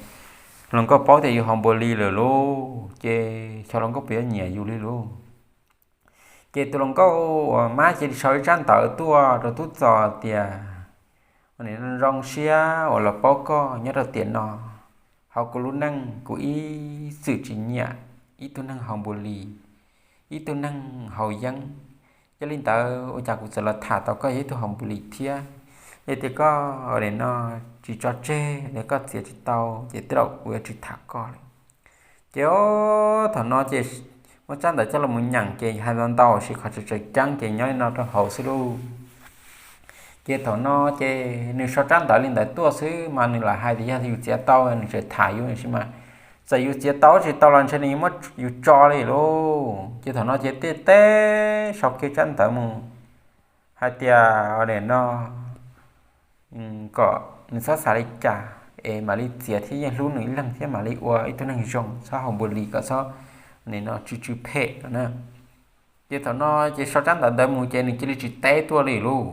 hluas nkauj paub tias yus haus npua lis lawm lauj, ces xyov hluas nkauj puas yuav nyiam yus li lauj. Ces tus hluas nkauj uas mab cia li sau ib tsab ntawv tuaj rau tub Txos tias, zoo siab uas los paub koj nyob rau tiam no. Hauv kuv lub neej kuv ib txwm tsis nyiam ib tug neeg haus npua lis, ib tug neeg haus yeeb. Yog li ntawd ua cas kuv txawm los tham tau koj yog ib tug haus npua lis thiab. Yog tias koj nim no tsis tso tseg los koj txiav tsis tau ces tej zaum kuv yuav tsis tham koj li. Ces thaum no ces muab tsab ntawv coj los mus nyeem ces hais ntau ntau sis qhov tseem tseem ceeb ces nyob li no rau hauv xwb lauj. Ces thaum no ces nws sau tsab ntawv li ntawd tuaj xwb mas nws lam hais tias yog yus txiav tau nws tseem tham yus sis mas txawm yus txiav tau tsis tau los ntshe nws muab yus tso li lauj. Ces thaum no ces thiaj teb sau kiag tsab ntawv mus hais tias, o, no kom nws txhob xav li cas es mam li txiav thiab yeej hlub nws ib leeg thiab mam li ua ib tug neeg zoo, txhob haus npua li, kom txhob, no, tsw tsw phem no na. Ces thaum no ces sau tsab ntawv ntawd mus ces nws cia li tsis teb tuaj li lauj,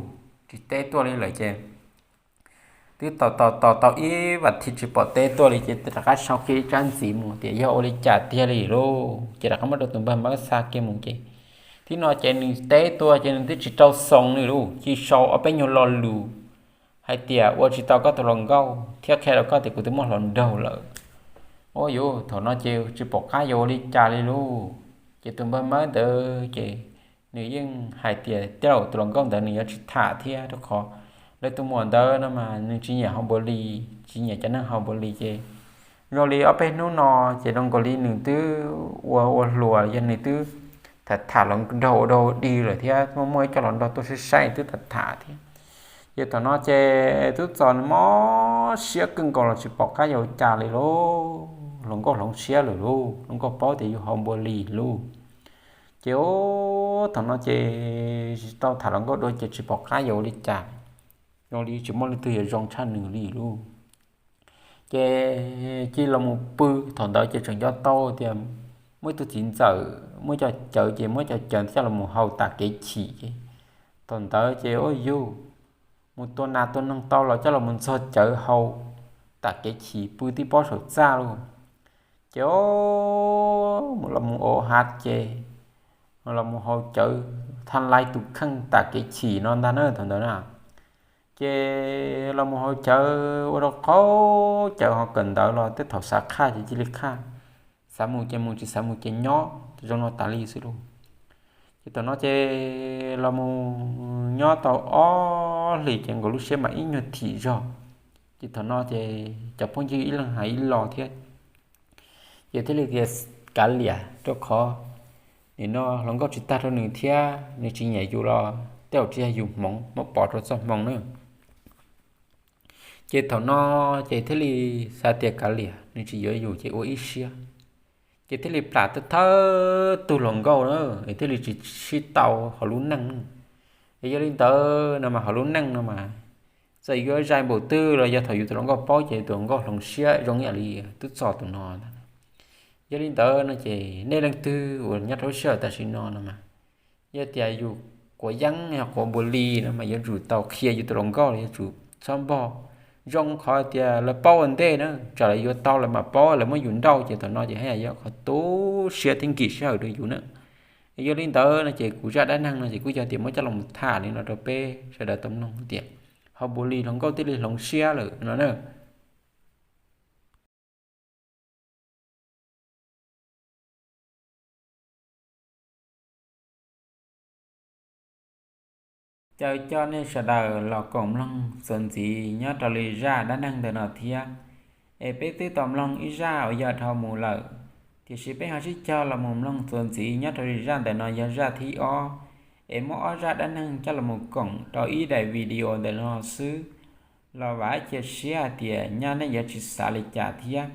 tsis teb tuaj li lawm ces twb tos tos tos tau ib vas thiv tsis pom teb tuaj li ces rov qab sau kiag ib tsab ntxiv mus tias yog ua li cas tiag li lauj. Ces rov qab muab rau tus npawg Mawb xa kiag mus ces thiab no ces nws teb tuaj ces nws twb tsis rau xoo li lauj, cia li sau ob peb nyuag lo lus hais tias ua tsis tau koj tus hluas nkauj thiab qhia rau koj tias kuv twb muaj hluas nraug lawm. Ua yuv, thaum no ces tsis pom qab yuav ua li cas li lauj. Ces tus npawg Mawb ntawd ces nws yeej hais tias tej zaum tus hluas nkauj ntawd nws yuav tsis tham thiab rau qhov lawv tus muam ntawd no mas nws tsis nyiam haus npua li, tsis nyiam cov neeg haus npua li ces zoo li ob peb hnub no ces zoo nkaus li nws twb ua ua hluas yog nws twb tham tham hluas nraug ua dog ua dig lawm thiab muaj muaj ib co hluas nraug tuaj saib saib twb tham tham thiab. Ces thaum no ces Tub Txos nws mob siab kawg nkaus los tsis pom qab yuav ua cas li lauj, hluas nkauj hloov siab lawm lauj, hluas nkauj paub tias yus haus npua li lauj. Ces thaum no ces tsis tau tham hluas nkauj dua ces tsis pom qab yuav ua li cas, zoo li tsis muaj leej twg yuav zoo tshaj nws li lauj. Ces cia li los mus pw, thaum ntawd ces tseem nco tau tias muaj ib tug txiv ntxawm muab cov cawv ces muab cov cawv coj los mus hau tam kev chim ces thaum ntawd ces ua yus mus tua nas tua noog tau los coj los mus ntxog cawv hau tam kev chim pw tib pob saum txaj lauj. Ces o, los mus ua hav ces los mus hau cawv thaj lais tus kheej tam kev chim no ntag na thaum ntawd na. Ces los mus hau cawv ua rau qaub cawv ho kawm ntawv los tej thaum xav qhaj ces cia li qhaj, xav mus ces mus, tsis xav mus ces nyob zoo no tas li xwb lauj. Ces thaum no ces los mus nyob tau ob hlis ces nkaus lub siab mas ib nyuag thim zog. Ces thaum no ces cov phooj ywg ib leeg hais ib lo thiab, ces thiaj li tias kav liam rau qhov nim no hluas nkauj tsis tag rau nws thiab nws tsis nyiam yus los tej zaum tsis yog yus hmoov muab pov rau txoj hmoo na. Ces thaum no ces thiaj li xav tias kav liam, nws tsis yuav yus ces ua ib siab. Ces thiaj li plam thawj thawj tug hluas nkauj na, es thiaj li tsis sib tau hauv lub neej. Es yog li ntawd no mas hauv lub neej no mas txawm yuav zais npaum twg los yog thaum yus tus hluas nkauj paub ces tus hluas nkauj hloov siab zoo ib yam li Tub Txos tus no ntag. Yog li ntawd no ces nej leej twg uas nyob rau lub sij hawm tam sim no no mas yog tias yus quav yeeb yog quav npua li no mas yuav tsum tau qhia yus tus hluas nkauj los yuav tsum txhob npog. Zoo qhov tias lawv paub ua ntej na, tsam lawv yuav tau lawv mam paub lawv muab yus nrauj ces thaum no ces haj yam yog qhov tu siab thiab nkim sij hawm rau yus na. Yog li ntawd no ces kuv zaj dab neeg no ces kuj yog tias muab coj los tham li no rau peb sawv daws tau mloog tias haus npua li hluas nkauj thiaj li hloov siab lawm no na. Caw coj nej sawv daws los koom mloog txuas ntxiv nyob rau li zaj dab neeg ntawm no thiab. Es peb twb tau mloog ib zaj uas yog dhau mus lawm, tiam sis peb ho sib cog los mus mloog txuas ntxiv nyob rau li zaj ntawm no yog zaj thib ob, es muab ob zaj dab neeg coj los mus koom rau ib daim video ntawm no xwb, los vam cia siab hais tias nyaj nej yuav tsis xav li cas thiab.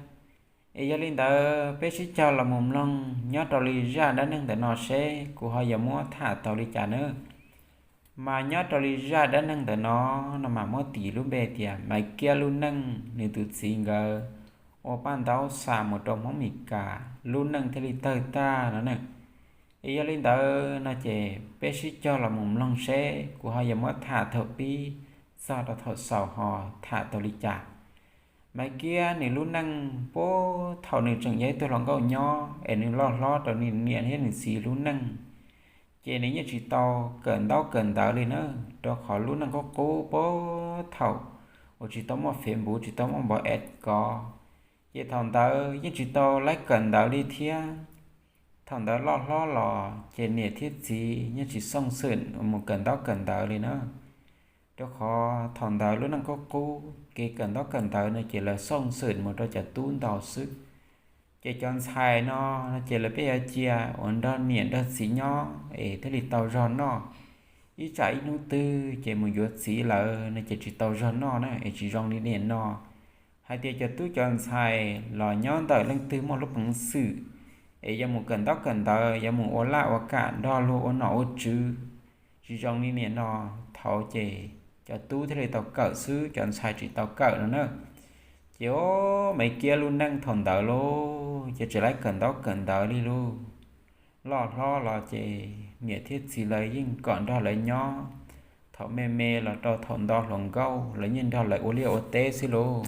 Es yog li ntawd peb sib cog los mus mloog nyob rau li zaj dab neeg ntawm no seb kuv ho yuav muab tham tau li cas nawb. Mas nyob rau li zaj dab neeg ntawm no, no mas muab tis lub npe tias Maiv Kiab lub neej, nws tus txiv nkawd ua paj ntaub xa mus rau Hmoob Mes Kas, lub neej thiaj li tawg tag no na. Es yog li ntawd no ces peb sib cog los mus mloog seb kuv ho yuav muab tham thaum pib txog rau thaum xaus ho tham tau li cas. Maiv Kiab nws lub neej puag thaum nws tseem yog ib tug hluas nkauj nyob es nws loj hlob rau nws niam thiab nws txiv lub neej, ces nws yeej tsis tau kawm ntaub kawm ntawv li na, rau qhov lub neej qub qub puag thaum uas tsis tau muaj Facebook tsis tau muaj npov es kov, ces thaum ntawd yeej tsis tau laib kawm ntawv li thiab. Thaum ntawd loj hlob los ces niam thiab txiv yeej tsis xooj xwm mus kawm ntaub kawm ntawv li na, rau qhov thaum ntawd lub neej qub qub kev kawm ntaub kawm ntawv no ces lawv xooj xwm mus rau cov tub ntau xwb. Ces cov ntxhais no ces lawv pheej yuav cia uas nrog niam nrog txiv nyob es thiaj li tau zog noj. Ib tsam ib hnub twg ces mus yuav txiv lawm no ces tsis tau zog noj na, es tsis zoo li niam no hais tias cov tub cov ntxhais los nyob ntawm leej twg muaj lub peev xwm es yuav mus kawm ntaub kawm ntawv, yuav mus ua laj ua kam nrog luag ua nom ua tswv. Tsis zoo li niam no, thaum ces cov tub thiaj li tau kawm xwb, cov ntxhais tsis tau kawm no na. Ces o, Maiv Kiab lub neej thaum ntawd lauj ces tsis laib kawm ntaub kawm ntawv li lauj. Loj hlob los ces niam thiab txiv lawv yeej kom nrog lawv nyob, thaum me me los rau thaum nto hluas nkauj lawv yeej nrog lawv ua liaj ua teb xwb lauj.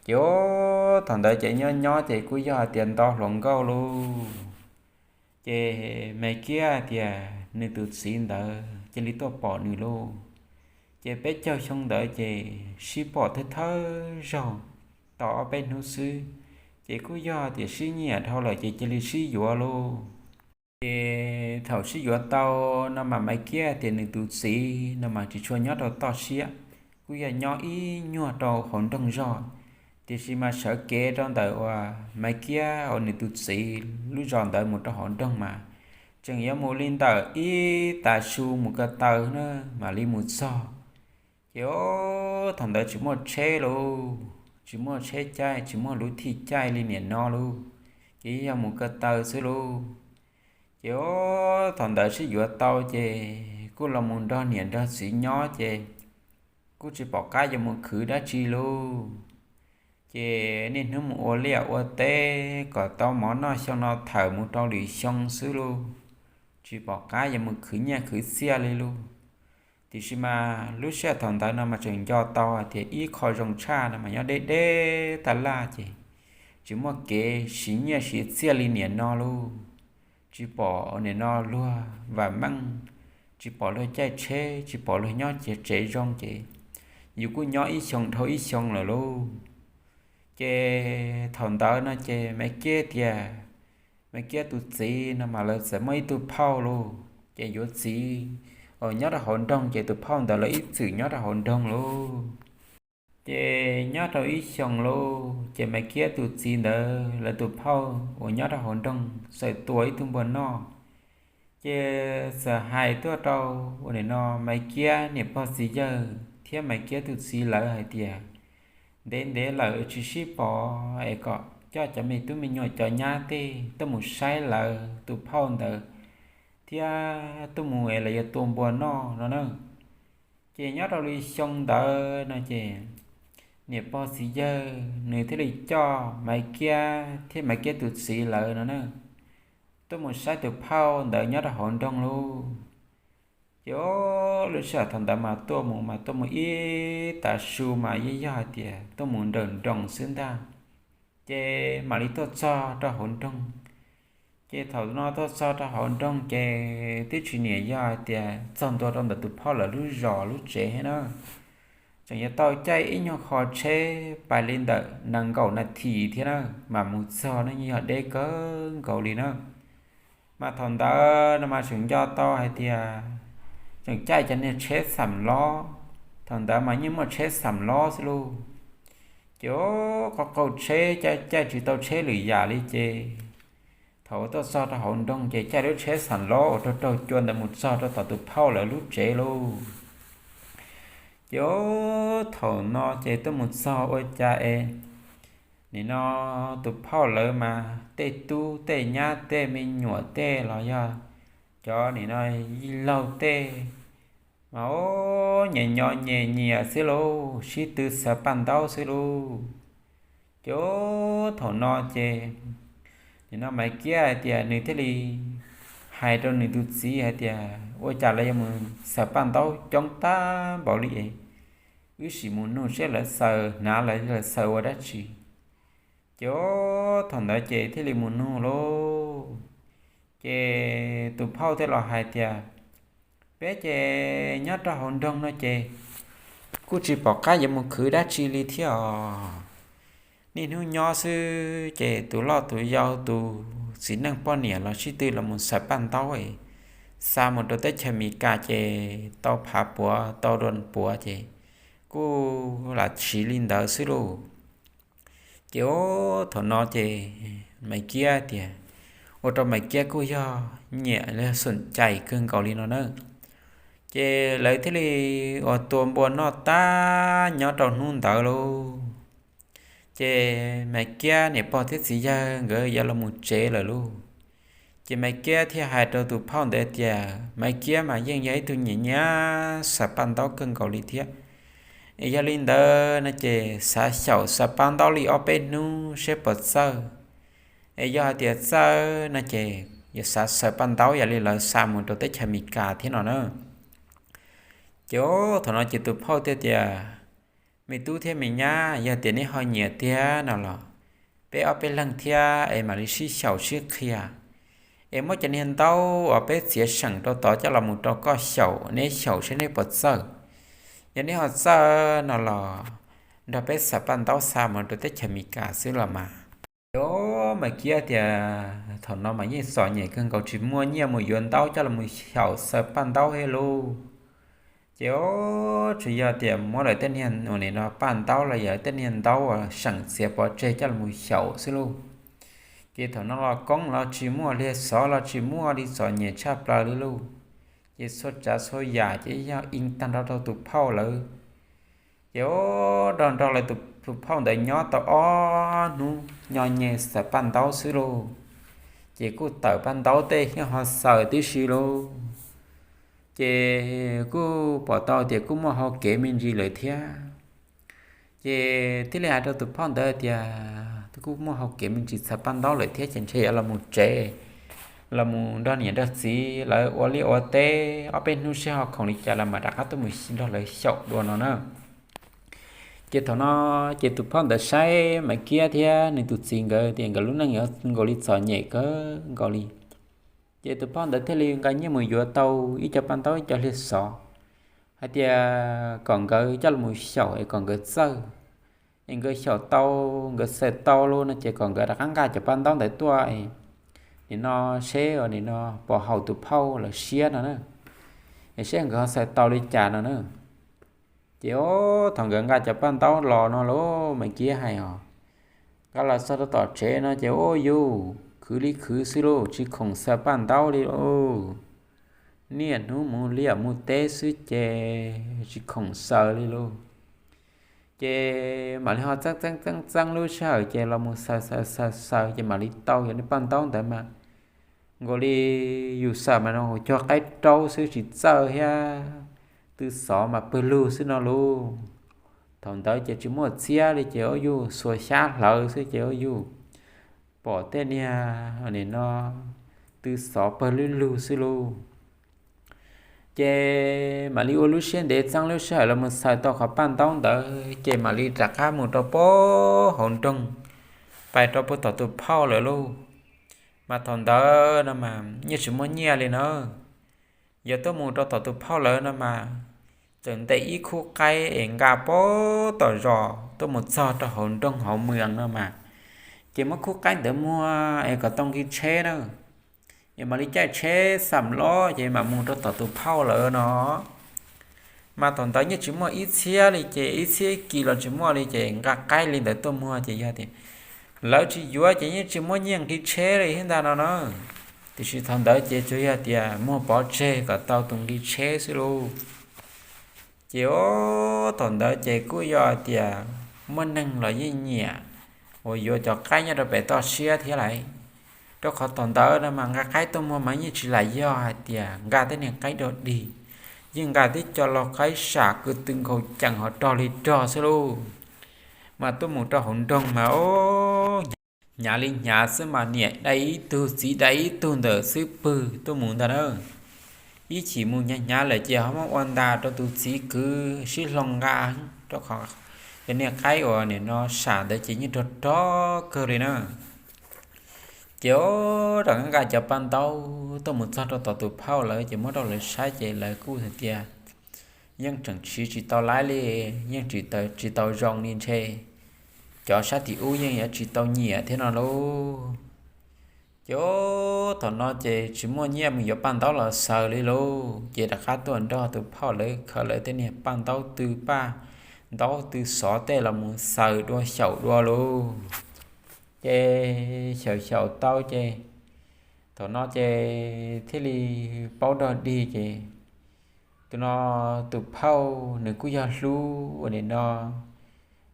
Ces o, thaum ntawd ces nyob nyob ces kuj yog hais tias nto hluas nkauj lauj. Ces Maiv Kiab tias nws tus txiv ntawd cia li tuaj pom nws lauj. Ces peb caug xyoo ntawd ces sib pom thawj thawj zaug tau ob peb hnub xwb, ces kuj yog tias sib nyiam dhau lawm ces cia li sib yuav lauj. Ces thaum sib yuav tau no mas Maiv Kiab tias nws tus txiv no mas tsis tshua nyob rau toj siab, kuj yog nyob ib nyuag rau hauv nroog zog. Tiam sis mas sawv kev rau ntawm uas Maiv Kiab uas nws tus txiv lub zos ntawd mus rau hauv nroog mas tseem yuav mus li ntawm ib tav su mus ko taw na mam li mus txog. Ces o, thaum ntawd tsis muaj tsheb lauj, tsis muaj tsheb caij, tsis muaj lub thij caij li niam no lauj, ces yog mus ko taw xwb lauj. Ces o, thaum ntawd sib yuav tau ces kuj los mus nrog niam nrog txiv nyob ces kuj tsis pom qab yuav mus khwv dab tsi lauj. Ces niaj hnub mus ua liaj ua teb kom tau mov noj xyoo no thawm mus rau lwm xyoo xwb lauj, tsis pom qab yuav mus khwv nyiaj khwv txiaj li lauj. Tiam sis mas lub sij hawm thaum ntawd no mas tseem nco tau hais tias ib qho zoo tshaj no mas nyob deb deb taj laj ces tsis muaj kev siv nyiaj siv txiaj li niam no lauj. Tsis pom niam no luag vam meej, tsis pom luag caij tsheb, tsis pom luag nyob tsev zoo ces yus kuj nyob ib xyoo dhau ib xyoo lawm lauj. Ces thaum ntawd no ces Maiv Kiab tias, Maiv Kiab tus txiv no mas lawv txawm muaj ib tug phauj lauj, ces yuav txiv uas nyob rau hauv nroog ces tus phauj ntawd lawv ib txwm nyob rau hauv nroog lauj. Ces nyob rau ib xyoos lauj ces Maiv Kiab tus txiv ntawd lawv tus phauj uas nyob rau hauv nroog txawm tua ib tug npua noj. Ces txawm hais tuaj rau uas nim no Maiv Kiab niam pog txiv yawg thiab Maiv Kiab tus txiv lawv hais tias, ntev ntev lawm tsis sib pom es kom coj cov me tub me nyuam cov nyab tej tuaj mus saib lawv tus phauj ntawd thiab tuaj mus es lawv yuav tua npua noj no na. Ces nyob rau li xyoo ntawd no ces niam pog txiv yawg nws thiaj li coj Maiv Kiab thiab Maiv Kiab tus txiv lawv no na tuaj mus saib tus phauj ntawd nyob rau hauv nroog lauj. Ces lub sij hawm thaum ntawd mas tuaj mus mas tuaj mus ib tav su mas yeej yog hais tias tuaj mus nrawm nroos xwb ntag. Ces mam li tuaj txog rau hauv nroog. Ces thaum no tuaj txog rau hauv nroog ces twb tsis niam yog hais tias txog ntua rau ntawm tus phauj lawv lub zos lub tsev thiab na. Tseem yuav tau caij ib nyuag qho tsheb pais li ntawm nees nkaum nas this thiab na mas mus txog na, yeej yog deb kawg nkaus li na. Mas thaum ntawd no mas tseem nco tau hais tias tseem caij cov niag tsheb xam lob, thaum ntawd mas yeej muaj tsheb xam lob xwb lauj. Ces qhov qaug tsheb caij tsis tau tsheb lwm yam li ces thaum tuaj txog rau hauv nroog ces caij lub tsheb xam lob uas raug raug cua ntawd mus txog rau tom tus phauj lawv lub tsev lauj. Ces thaum no ces tuaj mus txog ua cas es nim no tus phauj lawv mas tej tub tej nyab tej me nyuam tej los yog cov nim no yij laug tej mas o, nyias nyo nyias nyias xwb lauj, sib tw xaws paj ntaub xwb lauj. Ces thaum no ces nim no Maiv Kiab hais tias nws thiaj li hais rau nws tus txiv hais tias ua cas lawv yuav mus xaws paj ntaub coob tag npaum li es wb sim mus nug seb lawv xaws hnav los lawv xaws ua dab tsi. Ces thaum ntawd ces thiaj li mus nug lauj. Ces tus phauj thiaj los hais tias peb ces nyob rau hauv nroog no ces kuj tsis pom qab yuav mus khwv dab tsi li thiab os. Niaj hnub nyob xwb ces tus loj tus yau tus txiv neej poj niam los sib tw los mus xaws paj ntaub, xa mus rau teb chaws Amelikas ces tau phav puav tau dua puav ces kuj lam siv li ntawd xwb lauj. Ces thaum no ces Maiv Kiab tias, ua rau Maiv Kiab kuj yog nyiam li xoom cai kawg nkaus li no na. Ces lawv thiaj li ua tua npua noj tag nyob rau hnub ntawd lauj. Ces Maiv Kiab niam pog thiab txiv yawg nkawd yuav los mus tsev lawm lauj. Ces Maiv Kiab thiaj hais rau tus phauj ntawd tias Maiv Kiab mas yeej yog ib tug nyiam nyiam xaws paj ntaub kawg nkaus li thiab. Es yog li ntawd no ces xav xyaum xaws paj ntaub li ob peb hnub seb puas txawj. Es yog hais tias txawj no ces yuav xav xaws paj ntaub yam li lawv xa mus rau teb chaws Amelikas thiab no na. Ces thaum no ces tus phauj thiaj tias, me tub thiab me nyab, yog tias neb ho nyiam tiag no los peb ob peb leeg thiab es mam li sib xyaum sib qhia. Es muab cov niag ntaub uas peb txiav seem rau tod coj los mus rau koj xyaum, neb xyaum seb neb puas txawj. Yog neb ho txawj no los nrog peb xaws paj ntaub xa mus rau teb chaws Amelikas xwb los mas. Ces Maiv Kiab tias thaum no mas yeej txom nyem kawg nkaus tsis muaj nyiaj mus yuav ntaub coj los mus xyaum xaws paj ntaub thiab lauj. Ces tsuas yog tias muab lawv tej niag ua li no paj ntaub los yog lawv tej niag ntaub uas seem txiav pov tseg coj los mus xyaum xwb lauj. Ces thaum no los koob los tsis muaj, lig xov los tsis muaj li, txom nyem tshaj plaws li lauj. Ces txhua tsav txhua yam ces yog ib tag nrho rau tus phauj lawv. Ces nrog nrog lawv tus phauj ntawd nyob tau ob hnub nyo nyeg xaws paj ntaub xwb lauj. Ces kuj tawm paj ntaub tej thiab ho xaws tib si lauj. Ces kuj pom tau tias kuj muaj hau kev me ntsis lawm thiab. Ces thiaj li hais rau tus phauj ntawd tias kuj muaj hau kev me ntsis xaws paj ntaub lawm thiab ces ntshe yuav los mus tsev, los mus nrog niam nrog txiv lawv ua liaj ua teb ob peb hnub seb ho khoom li cas los mam rov qab tuaj mus nrog lawv xyaum dua no na. Ces thaum no ces tus phauj ntawd saib Maiv Kiab thiab nws tus txiv nkawd tias nkawd lub neej yuav nkaus li txom nyem kawg nkaus li. Ces tus phauj ntawd thiaj li nqa nyiaj mus yuav tau ib co paj ntaub ib co lig xov, hais tias kom nkawd coj los xyaum es kom nkawd txawj, es nkawd xyaum tau, nkawd xaws tau lauj no ces kom nkawd rov qab nqa cov paj ntaub ntawd tuaj, nim no seb nim no puas haum tus phauj lawv siab no na, es seb nkawd ho xaws tau li cas no na. Ces thaum nkawd nqa cov paj ntaub los no lauj, Maiv Kiab hais os, nqa los txog rau tom tsev no ces ua yuj khwv li khwv xwb lauj, tsis khoom xaws paj ntaub li lauj. Niaj hnub mus liaj mus teb xwb ces tsis khoom xaws li lauj. Ces mam li ho txeeb txeeb txeeb txeeb lub sij hawm ces los mus xaws xaws xaws xaws ces mam li tau yog niag paj ntaub ntawd mas nkaus li yus xaws mas no cuag qaib raub xwb tsis txawj thiab, tw xov mas pawg lug xwb no lauj. Thaum ntawd ces tsis muaj txhiab li ces ua yuj xuas xyab hlawv xwb ces ua yuj pom tej niag nim no tw xov pawg lug lug xwb lauj. Ces mam li ua lub siab ntev txeeb lub sij hawm los mus xaws tau qhov paj ntaub ntawd ces mam li rov qab mus rau puag hauv nroog, pais rau puag tom tus phauj lawv lauj. Mas thaum ntawd no mas yeej tsis muaj nyiaj li na. Yog tuaj mus rau tom tus phauj lawv no mas txawm ntes ib khub qaib es nqa puag tom zos tuaj mus txog rau hauv nroog hauv mws no mas, ces muab khub qaib ntawd muag es kom tau nqi tsheb na, es mam li caij tsheb xam lob ces mam mus rau tom tus phauj lawv no. Mas thaum ntawd yeej tsis muaj ib txhiab li ces ib txhiab ib kis los tsis muaj li ces nqa qaib li ntawd tuaj muag ces yog tias lawv tsis yuav ces yeej tsis muaj nyiaj nqi tsheb li thiab ntag no na. Tiam sis thaum ntawd ces tsuas yog tias muag pov tseg kom tau tus nqi tsheb xwb lauj. Ces thaum ntawd ces kuj yog tias muaj neeg los yeej nyiam uas yuav cov qaib nyob rau pem toj siab thiab lawm. Rau qhov thaum ntawd no mas nqa qaib tuaj muag mas yeej tsis lam yog hais tias nqa tej niag qaib dog dig, yeej nqa tib co lau qaib sam kwv tw nkhaus cees ho rog li rog xwb lauj. Mas tuaj mus rau hauv nroog mas hnyav li hnyav xwb mas niam dai ib tug txiv dai ib tug ntawm xub pwg tuaj mus ntag na. Ib chim mus hnyav hnyav lawm ces ho muab ua ntas rau tus txiv kwv sib hloov nqa, rau qhov cov niag qaib uas nim no sam ntawd ces yeej rog rog kawg li na. Ces rov qab nqa cov paj ntaub tuaj mus txog rau tom tus phauj lawv ces muab rau lawv saib ces lawv kuj hais tias yeej tseem siv tsis tau laib li, yeej tsis tau zoo li ntshe cov sab tim ub yeej yuav tsis tau nyiam thiab no lauj. Ces thaum no ces tsis muaj nyiaj mus yuav paj ntaub los xaws li lauj, ces rov qab tuaj nrog tus phauj lawv khaws lawv tej niag paj ntaub tw, paj ntaub tw xov tej los mus xaws dua xyaum dua lauj. Ces xyaum xyaum tau ces thaum no ces thiaj li paub dog dig ces tus no tus phauj nws kuj yog hlub ua li no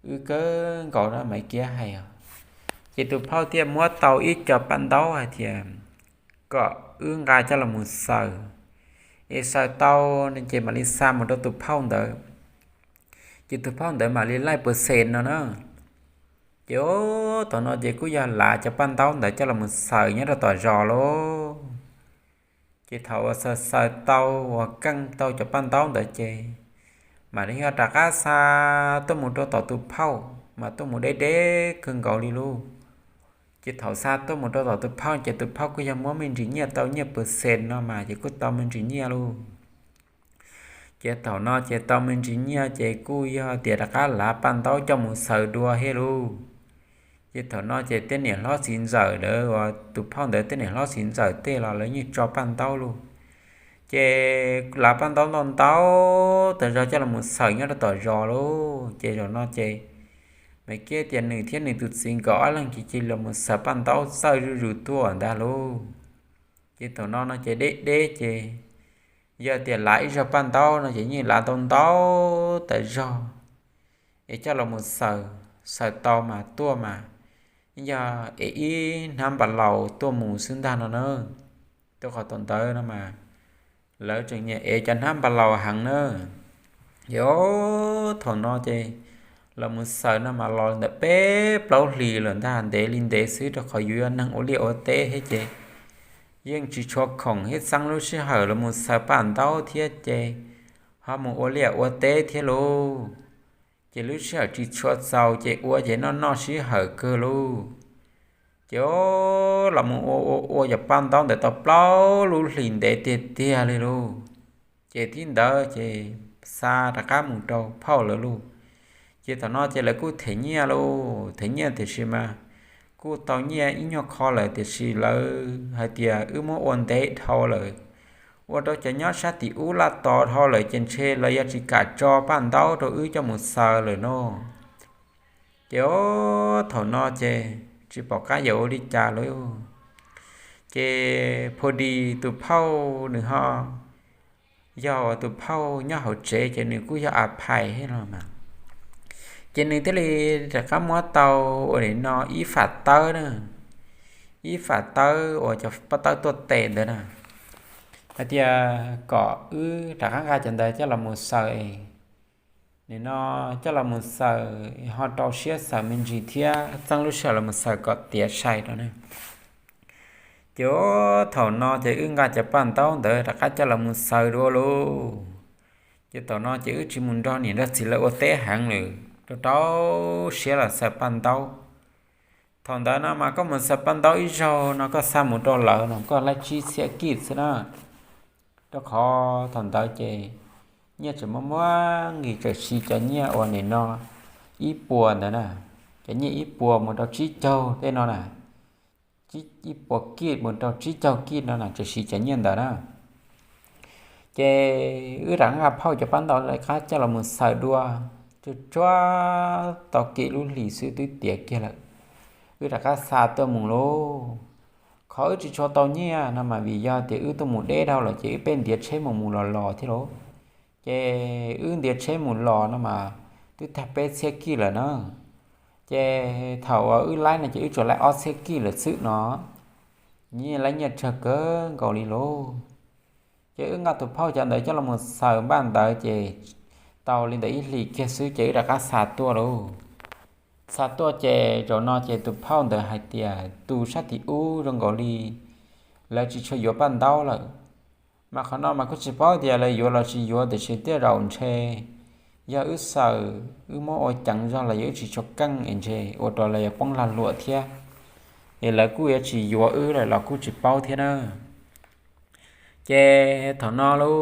wb kawg nkaus na Maiv Kiab hais os. Ces tus phauj thiaj muab tau ib co paj ntaub hais tias kom wb nqa coj los mus xaws, es xaws tau no ces mam li xa mus rau tus phauj ntawd, ces tus phauj ntawd mam li laij pes xees no na. Ces thaum no ces kuj yog lav cov paj ntaub ntawd coj los mus xaws nyob rau tom zos lauj. Ces thaum uas xaws xaws tau uas keej tau cov paj ntaub ntawd ces mam li yog rov qab xa tuaj mus rau tom tus phauj mas tuaj mus deb deb kawg nkaus li lauj. Ces thaum xa tuaj mus rau tom tus phauj ces tus phauj kuj yog muab me ntsis nyiaj tau nyiaj pes xees no mas ces kuj tau me ntsis nyiaj lauj. Ces thaum no ces tau me ntsis nyiaj ces kuj yog tias rov qab lav paj ntaub coj mus xaws dua thiab lauj. Ces thaum no ces tej niam hlob txiv ntxawm lawv uas tus phauj ntawd tej niam hlob txiv ntxawm tej los lawv yeej tso paj ntaub lauj. Ces lav paj ntaub ntau ntau tas zog coj los mus xaws nyob rau tom zos lauj. Ces zaum no ces Maiv Kiab tias nws thiab nws tus txiv nkawd ob leeg ces cia li los mus xaws paj ntaub txawj zuj zus tuaj ntag lauj. Ces thaum no no ces deb deb ces yog tias lav ib zaug paj ntaub no ces yeej lav ntau ntau tas zog es coj los mus xaws, xaws tau mas tuaj mas yog es ib hnab npas laus tuaj mus xwb ntag no na. Rau qhov thaum ntawd no mas lawv tseem nyiam es cov hnab npas laus heev na. Ces thaum no ces los mus xaws no mas los ntawm peb plaub hlis lawm ntag, ntev li ntev xwb rau qhov yuav yog neeg ua liaj ua teb thiab ces yeej tsis tshua khoom thiab txeeb lub sij hawm los mus xaws paj ntaub thiab ces ho mus ua liaj ua teb thiab lauj. Ces lub sij hawm tsis tshua txaus ces ua ces noj noj sij hawm kawg lauj. Ces los mus ua ua ua cov paj ntaub ntawd tau plaub lub hlis ntev tiag tiag li lauj. Ces thib ntawd ces xa rov qab mus rau phauj lawv lauj. Ces thaum no ces lawv kuj them nyiaj lauj, them nyiaj tiam sis mas kuj tau nyiaj ib nyuag qho lawm tiam sis lawv hais tias wb muab ua ntev dhau lawm, ua rau cov nyob sab tim ub laj tos dhau lawm ces ntshe lawv yuav tsis kam tso paj ntaub rau wb coj mus xaws lawm no. Ces thaum no ces tsis pom qab yuav ua li cas lawm. Ces phu dis tus phauj nws ho yog tus phauj nyob hauv tsev ces nws kuj yog a phais thiab los mas. Ces nws thiaj li rov qab muab tau ua li no ib fam tawb na, ib fam tawb uas cov pob tawb tuaj tes ntawd na, hais tias kom wb rov qab nqa cov ntawd coj los mus xaws es nim no coj los mus xaws ho rau siab xaws me ntsis thiab txeeb lub sij hawm los mus xaws kom tiav sai rau ne. Ces thaum no ces wb nqa cov paj ntaub ntawd rov qab coj los mus xaws dua lauj. Ces thaum no ces wb tsis mus nrog niam nrog txiv lawv ua teb heev lawm, rau rau siab los xaws paj ntaub. Thaum ntawd no mas koj mus xaws paj ntaub ib zaug no koj xa mus rau lawv no koj laib tsib txhiab kij xwb na. Rau qhov thaum ntawd ces nyiaj tseem muaj muaj nqis, tawm siv cov nyiaj uas nim no ib puas ntawd na, cov nyiaj ib puas mus rau tsib caug tej no na, ib puas kij mus rau tsib caug kij no na, tawm siv cov nyiaj ntawd na. Ces wb rov nqa phauj cov paj ntaub lawv qab coj los mus xaws dua, tsuag tsuag tau kev lub hlis xwb twb tiav kiag lawm. Wb rov qab xa tuaj mus lauj. Qhov wb tsis tshua tau nyiaj no mas vim yog tias wb tuaj mus deb dhau lawm ces wb peb ntiav tsheb mus mus los los thiab lauj. Ces wb ntiav tsheb mus los no mas twb tag peb txhiab kij lawm na. Ces thaum uas wb laib no ces wb tsuas laib ob txhiab kij lawm xwb no. Nyiaj laib nyiaj tsawg kawg nkaus li lauj. Ces wb nqa tus phauj cov ntawd coj los mus xaws npaj ntawd ces tau li ntawm ib hlis kiag xwb ces wb rov qab xa tuaj lauj. Xa tuaj ces zaum no ces tus phauj ntawd hais tias tus sab tim ub zoo nkaus li lawv tsis tshua yuav paj ntaub lawm. Mas qhov no mas kuj tsis paub tias lawv yuav los tsis yuav tiam sis tej zaum ntshe yog wb xaws wb muab ua ceev zog los yog wb tsis tshua keej es ntshe ua rau lawv yuav poob lag luam thiab, es lawv kuj yuav tsis yuav wb lawm los kuj tsis paub thiab na. Ces thaum no lauj,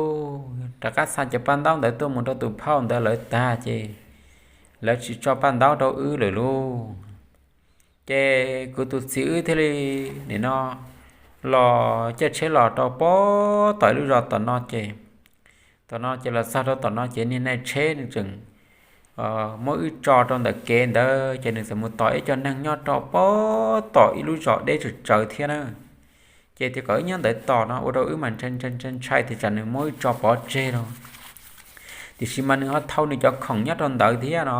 rov qab xa cov paj ntaub ntawd tuaj mus rau tus phauj ntawd lawv tag ces lawv tsis tso paj ntaub rau wb lawm lauj. Ces kuv tus txiv wb thiaj li nim no los caij tsheb los rau pem tom ib lub zos tom no ces, tom no ces los txog rau tom no ces niag nai tsheb nws tseem muab wb tso rau ntawm kev ntawd ces nws txawm mus tos ib co neeg nyob rau pem tom ib lub zos deb tsawv tsawv thiab na. Ces tias kom wb nyob ntawd tos no ua rau wb mas ntshai ntshai tias tsam nws muab wb tso pov tseg no. Tiam sis mas nws ho thau nws cov khoom nyob rau ntawd thiab no,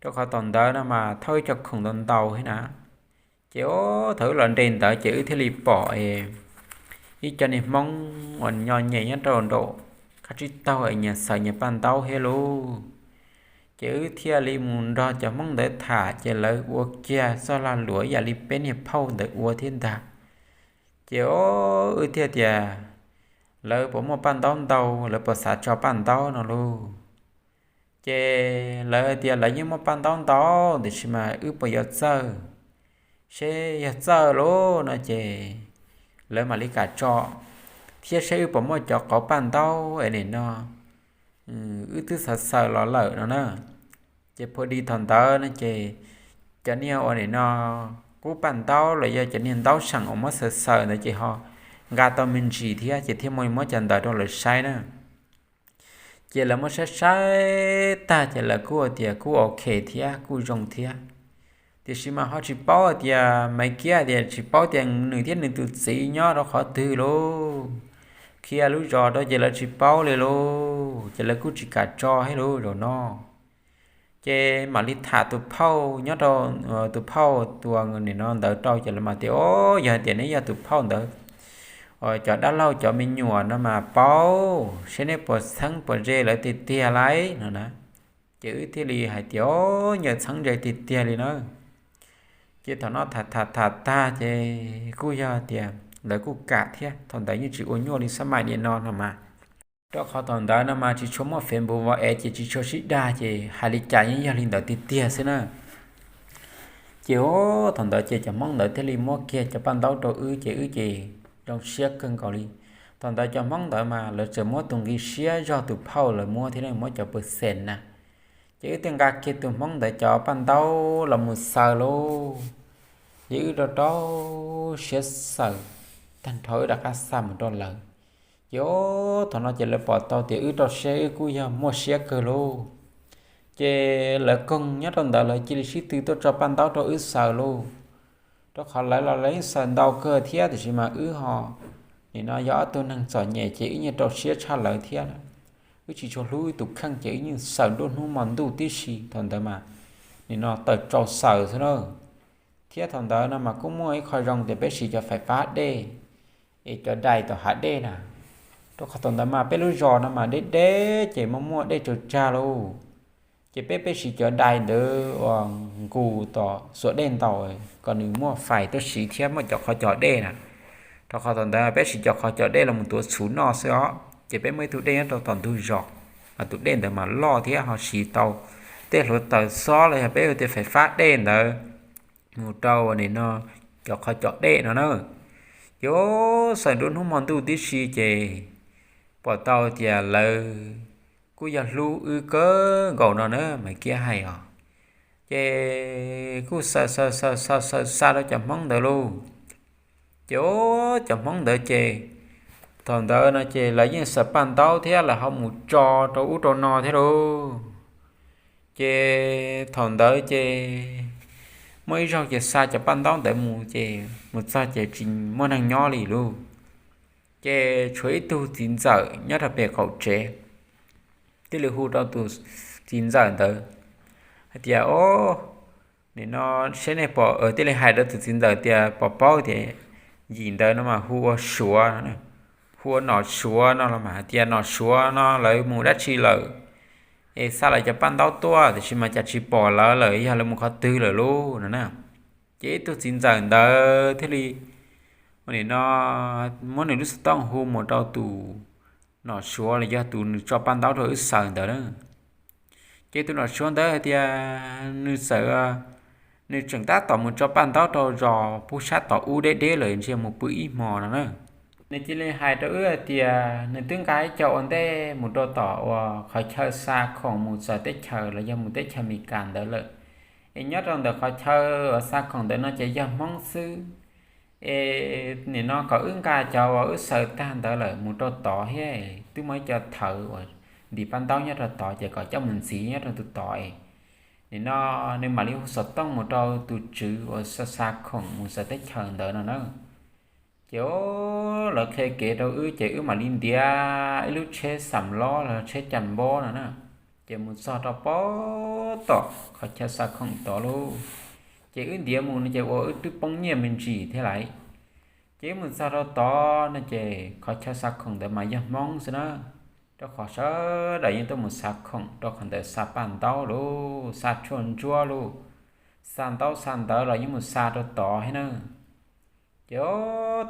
rau qhov thaum ntawd no mas thauj ib co khoom ntau ntau thiab na. Ces thaum wb los nres ntawd ces wb thiaj li pom ib co niag Hmoob uas nyo nyem nyob rau nraum qab tsib taug es nyias xaws nyias paj ntaub thiab lauj. Ces wb thiaj li mus nrog cov Hmoob ntawd tham ces lawv ua kiag txoj lag luam ib yam li peb niag phauj ntawd ua thiab ntag. Ces wb thiaj tias lawv puas muaj paj ntaub ntau, lawv puas xav tso paj ntaub no lauj. Ces lawv tias lawv yeej muaj paj ntaub ntau tiam sis mas wb puas yuav txawj, seb yog txawj lauj no ces lawv mam li kam tso, thiab seb wb puas muaj cov qauv paj ntaub es nim no wb twb xaws xaws los lawm no na. Ces phuv di thaum ntawd no ces cov niag uas nim no kub paj ntaub los yog cov niag ntaub seem uas muab xaws xaws ntawd ces ho nqa tau me ntsis thiab ces thiaj muaj muab cov ntawd rau lawv saib na. Ces lawv muab saib saib tag ces lawv kuj tias kuj ok thiab kuj zoo thiab. Tiam sis mas ho tsis paub tias Maiv Kiab tias tsis paub tias nws thiab nws tus txiv nyob rau qhov twg lauj. Khiav lub zos rau ces lawv tsis paub li lauj, ces lawv kuj tsis kam tso thiab lauj zaum no. Ces mam li tham tus phauj nyob rau, tus phauj tus nim no ntawd rau ces lawv mam tias, o, yog hais tias neb yog tus phauj ntawd, cov dab laug cov me nyuam no mas paub, seb neb puas txheeb puas ze lawv tiag tiag lauj no na. Ces wb thiaj li hais tias, o, nyias txheeb ze tiag tiag li na. Ces thaum no tham tham tham tag ces kuj yog tias lawv kuj kam thiab, thaum ntawd yeej tsis ua nyuaj li xab mais niaj no no mas. Rau qhov thaum ntawd no mas tsis tshua muaj Facebook es ces tsis tshua sib dag ces hais li cas yeej yog li ntawd tiag tiag xwb na. Ces thaum ntawd ces cov Hmoob ntawd thiaj li muab kiag cov paj ntaub rau wb ces wb ces zoo siab kawg nkaus li. Thaum ntawd cov Hmoob ntawd mas lawv txawm muab tus nqi siab zog tus phauj lawv muab thiab muab cov pawg xees na. Ces wb thiaj nqa kiag tus Hmoob ntawd cov paj ntaub los mus xaws lauj. Ces wb rau rau siab xaws tag nrho wb rov qab xa mus rau lawv. Ces thaum no ces lawv pom tau tias wb rau siab wb kuj yog muaj siab kawg lauj. Ces lawv koog nyob rau ntawd lawv cia li sib tw tuaj tso paj ntaub rau wb xaws lauj. Rau qhov lawv los lawv yeej xaws ntau kawg thiab tiam sis mas wb ho nim no yog ob tug neeg txom nyem ces wb yeej rau siab tshaj lawv thiab. Wb tsis tshua hlub wb tus kheej ces wb yeej xaws nruab hnub hmo ntuj tib si thaum ntawd mas nim no tawm tsau xaws xwb na. Thiab thaum ntawd no mas kuj muaj ib qho zoo tias peb siv cov fais fab dej es cov dais tom hav dej na. Rau qhov thaum ntawd mas peb lub zos no mas deb deb ces muaj muaj dej tsaws tsag lauj. Ces peb peb siv cov dais ntawd uas nqus tom xuas dej ntaus kom nws muaj fais tuaj siv thiab muaj cov qhov cos dej na. Rau qhov thaum ntawd peb siv cov qhov cos dej los mus tuav txhuv noj xwb os. Ces peb muaj ib tug dej nyob rau tom ntug zos, mas tus dej ntawd mas loj thiab ho siv tau tej hluav taws xob los yog peb hu tias fais fab dej ntawd mus rau nim no cov qhov cos dej no na. Ces xaws nruab hnub hmo ntuj tib si ces pom tau tias lawv kuj yog hlub wb kawg nkaus no na, Maiv Kiab hais os. Ces kuj xaws xaws xaws xaws xaws xa rau cov Hmoob ntawd lauj. Ces cov Hmoob ntawd ces thaum ntawd no ces lawv yeej xaws paj ntaub thiab lawv ho mus tso rau ub rau no thiab lauj. Ces thaum ntawd ces muaj ib zaug ces xa cov paj ntaub ntawd mus ces mus txog ces tsis muaj neeg nyob li lauj. Ces tshuav ib tug txiv ntxawm nyob rau pem qaum tsev, thiaj li hu rau tus txiv ntxawm ntawd hais tias, o, nim no seb nej pom, thiaj li hais rau tus txiv ntxawm tias pom paub tias yim ntawd no mas hu ua Suav, hu ua Nom Suav no los mas hais tias Nom Suav no lawv mus dab tsi lawm, es xa lawv cov paj ntaub tuaj tiam sis mas cas tsis pom lawv lawm, yog lawv mus qhov twg lawm lauj no na. Ces ib tug txiv ntxawm ntawd thiaj li nim no muab nws lub xov tooj hu mus rau tus Nom Suav los yog tus nws tso paj ntaub rau wb xaws ntawd na. Ces tus Nom Suav ntawd hais tias nws txawm, nws tseem tab tom mus tso paj ntaub rau zos pub sab tom ub deb deb lawm, ntsia mus pw ib hmo no na. Nws cia li hais rau wb hais tias nws twb nqa ib co ua ntej mus rau tom uas qhov chaw xa khoom mus txawv teb chaws los yog mus teb chaws Amelikas ntawd lawm. Es nyob rau ntawm qhov chaw uas xa khoom ntawd no ces yog Hmoob xwb. Es nim no kom wb nqa cov uas wb xaws tag ntawd lawm mus rau tod thiab, twb muaj ib co thawv uas ntim paj ntaub nyob rau tod ces kom coj mus ntxiv nyob rau tus tod es nim no nws mam li hu xov tooj mus rau tus tswv uas xa xa khoom mus txawv teb chaws ntawd no na. Ces lawv qhia kev rau wb ces wb mam li ntiav ib lub tsheb xam lob los tsheb cas npob no na, ces mus txog rau pem tom qhov chaw xa khoom tod lauj. Ces wb ntiav mus no ces ua wb twb poob nyiaj me ntsis thiab lawm. Ces wb mus txog rau tod no ces qhov chaw xa khoom ntawd mas yog Hmoob xwb na, rau qhov sawv daws yeej tuaj mus xa khoom rau qhov ntawd, xa paj ntaub lauj, xa tshuaj ntsuab lauj, xa ntaub xa ntawv los yeej mus xa rau tod thiab na. Ces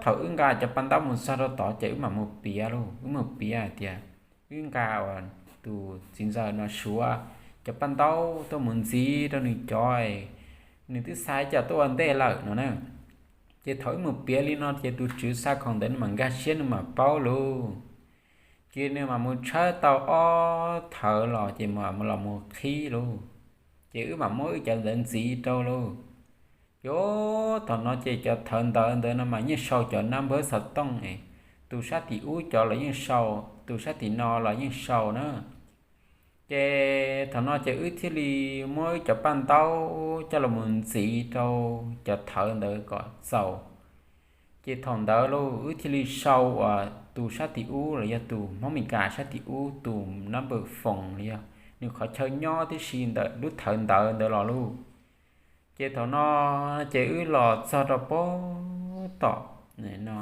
thaum wb nqa cov paj ntaub mus txog rau tod ces wb mam mus piav lauj, wb mus piav hais tias wb nqa uas tus txiv ntxawm no suav cov paj ntaub tuaj mus ntxiv rau nws cov, nws twb xa ib co tuaj ua ntej lawm no na. Ces thaum wb mus piav li no ces tus tswv xa khoom ntawd nws mam nkag siab nws mam paub lauj. Ces nws mam mus tshawb tau ob thawv los ces mam los mus qhib lauj. Ces wb mam muab wb cov ntawd ntxiv rau lauj. Ces thaum no ces cov thawv ntawv ntawd no mas yeej sau cov nab npawb xov tooj es, tus sab tim ub cov los yeej sau, tus sab tim no los yeej sau na. Ces thaum no ces wb thiaj li muab wb cov paj ntaub coj los mus ntxiv rau cov thawv ntawd kom txaus. Ces thaum ntawd lauj wb thiaj li sau uas tus sab tim ub los yog tus Hmoob Mes Kas sab tim ub tus number phone los yog nws qhov chaw nyob tib si ntawm lub thawv ntawv ntawd los lauj. Ces thaum no ces wb los txog rau pem tom no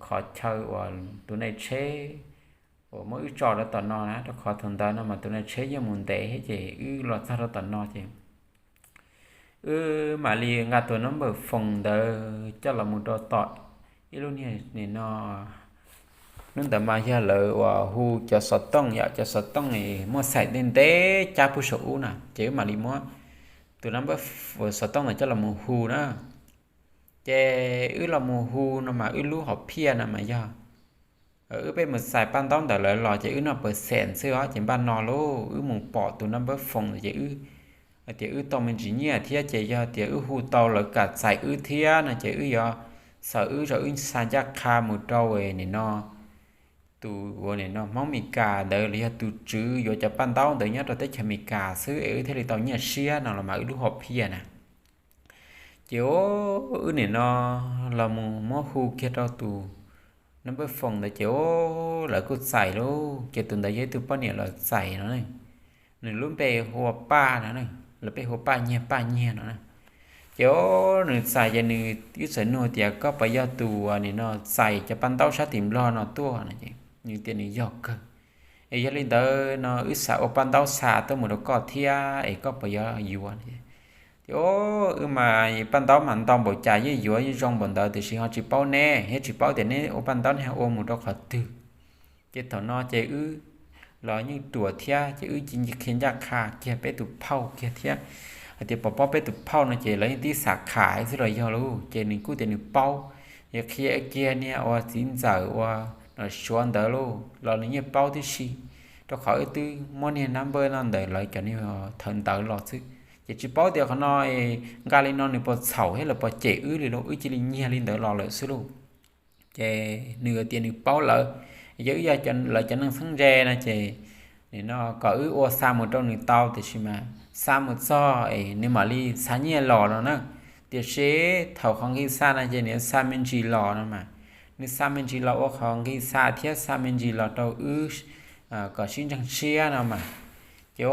qhov chaw uas tus nai tsheb uas muab wb tso rau tom no na, rau qhov thaum ntawd no mas tus nai tsheb yeej mus ntev thiab ces wb los txog rau tom no ces wb mam li nqa tus number phone ntawd coj los mus rau tom ib lub niag nim no, hnub ntawd mas yog lawv uas hu cov xov tooj yom, cov xov tooj muaj xaim ntev ntev cab puag saum ub na, ces wb mam li muab tus number xov tooj ntawd coj los mus hu na. Ces wb los mus hu no mas wb lub hom phiaj no mas yog wb peb mus txais paj ntaub ntawm lawv los ces wb noj percent xwb os, ces npaj no lauj wb mus pom tus number phone ntawd ces wb hais tias wb tau me ntsis nyiaj thiab ces yog tias wb hu tau lawv kam txais wb thiab no ces wb yuav, xav wb tso wb xa ncaj qha mus rau nim no tus uas nim no Hmoob Mes Kas ntawd los yog tus tswv yuav cov paj ntaub ntawd nyob rau teb chaws Mes Kas xwb es wb thiaj li tau nyiaj siab no los mas wb lub hom phiaj na. Ces wb nim no los mus muab hu kiag rau tus number phone ntawd ces lawv kuj txais lauj, ces tus ntawd yog ib tug poj niam los txais no, nws lub npe hu ua Paj no, lawv peb hu ua Paj Nyiag, Paj Nyiag no na. Ces nws txais ces nws wb txawm nug tias koj puas yog tus nim no txais cov paj ntaub sab tim Nplog no tuaj no es nws tias nws yog kawg. Es yog li ntawd no wb xav ua paj ntaub xa tuaj mus rau koj thiab es koj puas yuav yuav? Ces wb mas paj ntaub mas ntau npaum cas yeej yuav yeej zoo npaum ntawd tiam sis ho tsis paub neb thiab tsis paub tias neb ua paj ntaub neb ua mus rau qhov twg. Ces thaum no ces wb los yeej ruam thiab ces wb cia li qhia ncaj qha kiag peb tus phauj kiag thiab hais tias puas paub peb tus phauj no ces lawv yeej tib xav kham xwb los yog lauj, ces nws kuj tias nws paub. Ces qhia kiag niag uas txiv ntxawm uas nom suav ntawd lauj los nws yeej paub tib si, rau qhov wb twb muab niag number no ntawm lawv cov niag thawv ntawv los xwb. Ces tsis paub tias qhov no nqa li no nws puas txhaum thiab lawv puas cem wb li lauj, wb cia li nyiag li ntawd los lawm xwb lauj. Ces nws tias nws paub lawv, yog wb yog lawv cov neeg txheeb ze no ces nim no kom wb ua xa mus rau nws tau tiam sis mas xa mus txog es nws mam li xa nyiaj los no na. Tiam sis thaum qhov nqi xa no ces nws xa me ntsis los no mas, nws xa me ntsis los ua qhov nqi xa thiab xa me ntsis los rau wb kom sib ntseeg siab no mas. Ces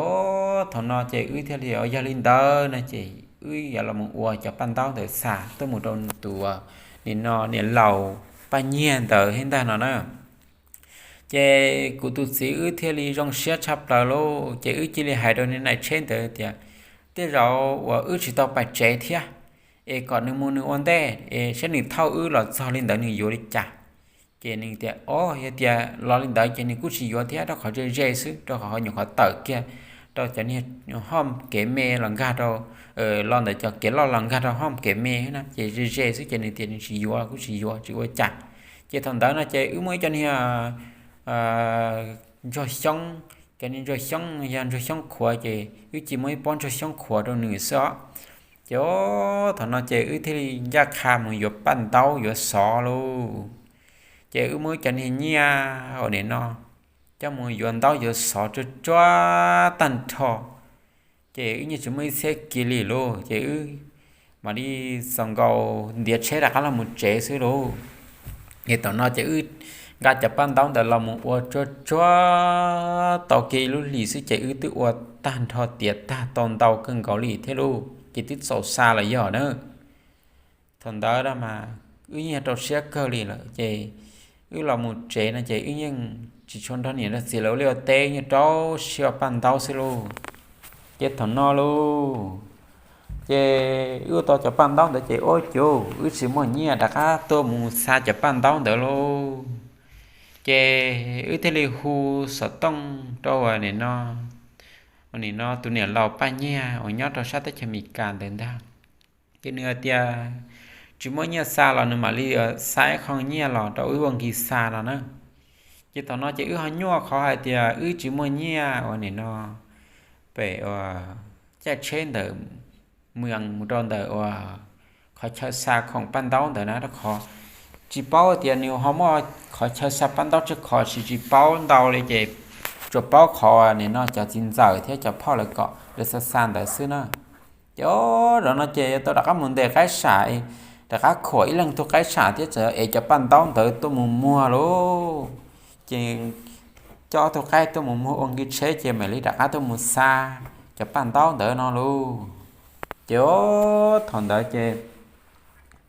thaum no ces wb thiaj li yog li ntawd no ces wb yuav los mus ua cov paj ntaub ntawd xa tuaj mus rau tus nim no niam laus Paj Nyiag ntawd thiab ntag no na. Ces kuv tus txiv wb thiaj li zoo siab tshaj plaws lauj, ces wb cia li hais rau niag nai tsheb ntawd tias tej zaum uas wb tsis tau pais tsev thiab, es kom nws mus nws ua ntej es saib nws thauj wb los txog li ntawd nws yuav li cas. Ces nws tias o, yog tias los li ntawd ces nws kuj tsis yuav thiab rau qhov ze ze xwb, rau qhov nyuam qhuav tawm kiag rau cov niag hom kev me los nkag rau, los ntawm cov kev loj los nkag rau hom kev me na ces ze ze xwb ces nws tias nws tsis yuav kuj tsis yuav tsis ua cas. Ces thaum ntawd no ces wb muaj ib co niag ntsuag xyoob, cov niag ntsuag xyoob yog ntsuag xyoob qhuav ces wb cia muab ib pob ntsuag xyoob qhuav rau nws xwb os. Ces thaum no ces wb thiaj li ncaj qha mus yuav paj ntaub yuav xov lauj. Ces wb muab cov niag nyiaj uas nim no coj mus yuav ntaub yuav xov tsuag tsuag tag nrho, ces wb yeej tsis muaj ib txhiab kiag li lauj. Ces wb mam li txaus nkaus ntiav tsheb rov qab los mus tsev xwb lauj. Ces thaum no ces wb nqa cov paj ntaub ntawd los mus ua tsuag tsuag tau kiag ib lub hlis xwb ces wb twb ua tag nrho tiav tag tau ntau kawg nkaus li thiab lauj, ces twb txaus xa lawm yog na. Thaum ntawd mas wb yeej yog rau siab kawg li lawm ces wb los mus tsev no ces wb yeej tsis tshua nrog niam nrog txiv lawv ua liaj ua teb, yeej rau siab ua paj ntaub xwb lauj. Ces thaum no lauj, ces wb ua tau cov paj ntaub ntawd ces ua cas wb tsis muaj nyiaj rov qab tuaj mus xa cov paj ntaub ntawd lauj. Ces wb thiaj li hu xov tooj rau ua nim no, ua nim no tus niam laus Paj Nyiag uas nyob rau sab teb chaws Amelikas ntawd ntag. Ces nws hais tias tsis muaj nyiaj xa los nws mam li xa ib qho nyiaj los rau wb ua nkis xa no na. Ces thaum no ces wb ho nyuaj qhov hais tias wb tsis muaj nyiaj ua nim no pem ua caij tsheb ntawm moos mus rau ntawm ua qhov chaw xa khoom paj ntaub ntawd na, rau qhov tsis paub tias nws ho muaj qhov chaw xa paj ntaub tsawg qhov, tsis tsis paub ntau li ces tsuas paub qhov nim no cov txiv ntxawm thiab cov phauj lawv kom lawv xa xa ntawd xwb na. Ces zaum no ces tau rov qab mus ntes qaib sam, rov qab khuam ib leeg tug qaib sam thiab txawm ev cov paj ntaub ntawd tuaj mus muag lauj. Ces coj tug qaib tuaj mus muag ua nkis tsheb ces mam li rov qab tuaj mus xa cov paj ntaub ntawd no lauj. Ces thaum ntawd ces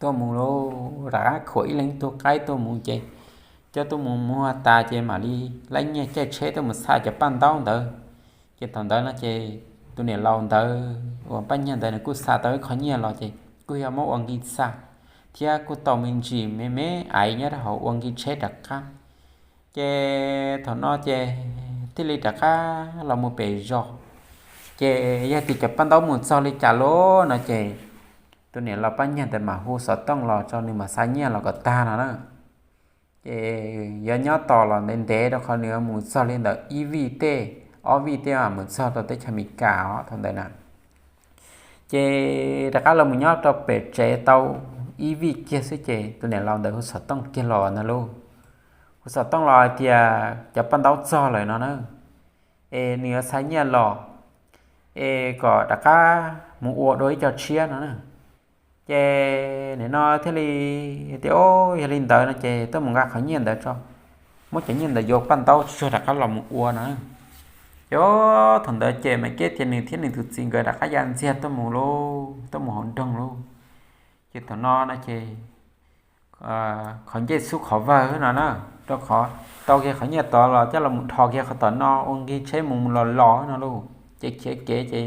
tuaj mus lauj, rov qab khuam ib leeg tug qaib tuaj mus ces coj tuaj mus muag tas ces mam li laij nyiaj caij tsheb tuaj mus xa cov paj ntaub ntawd. Ces thaum ntawd no ces tus niam laus ntawd uas Paj Nyiag ntawd nws kuj xa tau ib qho nyiaj los ces kuj yog muab ua nkis xa thiab kuj tau me ntsis me me aiv nyob rau hauv ua nkis tsheb rov qab. Ces thaum no ces thiaj li rov qab los mus pem zos. Ces yog tias cov paj ntaub mus txog li cas lauj no ces tus niam laus Paj Nyiag ntawd mam hu xov tooj los tso nws mam xa nyiaj los kom tag no na. Ces yuav nyob tos los ntev ntev rau qhov nws mus txog li ntawm ib vij tej, ob vij tej mam mus txog rau teb chaws Amelikas os thaum ntawd na. Ces rov qab los mus nyob rau pem tsev tau ib vij kiag xwb ces tus niam laus ntawd hu xov tooj kiag los ntag lauj. Hu xov tooj los hais tias cov paj ntaub txog lawm no na, es nws yuav xa nyiaj los es kom rov qab mus ua dua ib co tshiab no na. Ces nim no thiaj li tias, Yog li ntawd no ces tuaj mus nqa qhov nyiaj ntawd tso, muab cov nyiaj ntawd yuav paj ntaub tsuag rov qab los mus ua no. Ces thaum ntawd ces Maiv Kiab tias nws thiab nws tus txiv nkawd rov qab ya ntxiag tuaj mus lauj, tuaj mus hauv nroog lauj. Ces thaum no no ces qhov ncej xub qhov vawg no na, rau qhov tau kiag qhov nyiaj tod los coj los mus dhos kiag qhov tom no ua nkig tsheb mus mus los los no lauj, ces khiav kev ces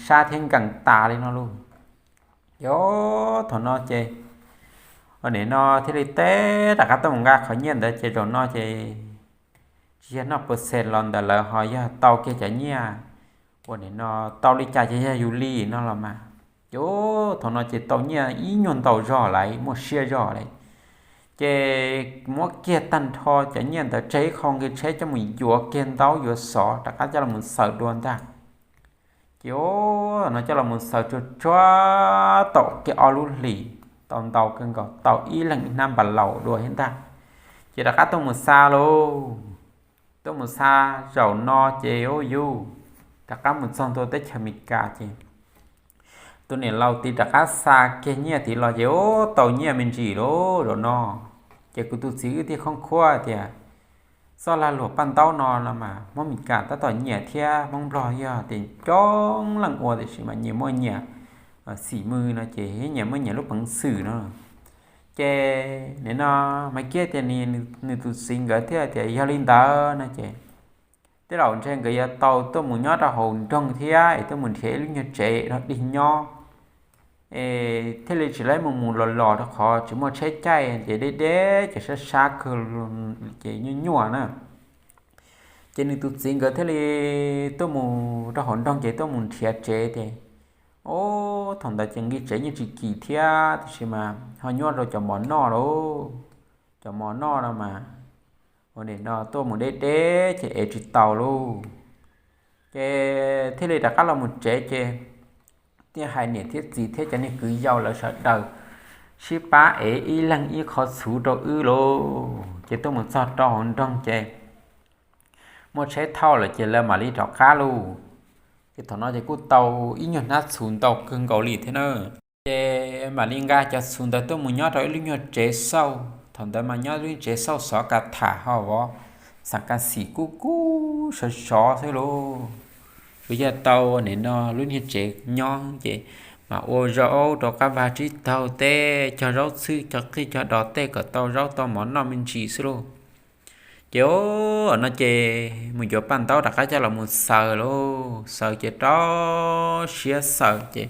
sab thiab nkees tas li no lauj. Ces thaum no ces ua nim no thiaj li teb rov qab tuaj mus nqa qhov nyiaj ntawd ces zaum no ces tsis yog noj pes xees los ntawm lawv ho yog tau kiag cov nyiaj uas nim no tau li cas ces yog yus li no los mas. Ces thaum no ces tau nyiaj ib nyuag ntau zog lawm, muaj siab zog lawm. Ces muab kiag tag nrho cov nyiaj ntawd tseg ib qho nkig tsheb coj mus yuav kiag ntaub yuav xov rov qab coj los xaws dua ntag. Ces no coj los xaws tsuag tsuag tau kiag ob lub hlis, tau ntau kawg nkaus, tau ib leeg ib hnab npas laus dua thiab ntag. Ces rov qab tuaj mus xa lauj. Tuaj mus xa zaum no ces ua yus rov qab mus txog ntua teb chaws Amelikas ces tus niam laus tid rov qab xa kiag nyiaj tid los ces ua tau nyiaj me ntsis lauj zaum no. Ces kuv tus txiv wb thiaj khoob khuab tias, Txoj lag luam paj ntaub no no mas Hmoob Meskas tab tom nyiam thiab Hmoob Nplog yog tias coob leej ua tiam sis mas nyias muaj nyias xim mws no ces nyias muaj nyias lub peev xwm no. Ces nim no Maiv Kiab tias nws tus txiv nkawd thiaj tias yog li ntawd no ces tej zaum ntshe nkawd yuav tau tuaj mus nyob rau hauv nroog thiab es tuaj mus nrhiav ib lub nyuag tsev rau dig nyob es thiaj li tsis laib mus mus los los rau qhov tsis muaj tsheb caij ces deb deb ces sab sab kawg ces nyuaj nyuaj na. Ces nws tus txiv nkawd thiaj li tuaj mus rau hauv nroog ces tuaj mus nrhiav tsev ces, o, thaum ntawd ces nqi tsev yeej tsis kim thiab tiam sis mas ho nyuaj rau cov mov noj lauj. Cov mov noj no mas ua nim no tuaj mus deb deb ces ev tsis tau lauj. Ces thiaj li rov qab los mus tsev ces thiaj hais niam thiab txiv thiab cov niag kwv yau lawv sawv daws sib pab ev ib leeg ib qho txhuv rau wb lauj. Ces tuaj mus txog rau hauv nroog ces muaj tsheb thauj lawm ces lawv mam li rov qab lauj. Ces thaum no ces kuj tau ib nyuag hnab txhuv ntau kawg nkaus li thiab na. Ces mam li nqa cov txhuv ntawd tuaj mus nyob rau ib lub nyuag tsev xauj. Thaum ntawd mas nyob lub nyuag tsev xauj xov ka tham ho vov, xam ka xim kub kub sov sov xwb lauj. Tsuas yog tau nim no lub niag tsev nyob ces mam ua zaub rau qab vag tsib taug teb, cog zaub txhwb cog qij cog dos tej kom tau zaub tau mov noj me ntsis xwb lauj. Ces no ces mus yuav paj ntaub rov qab coj los mus xaws lauj. Xaws ces rau siab xaws ces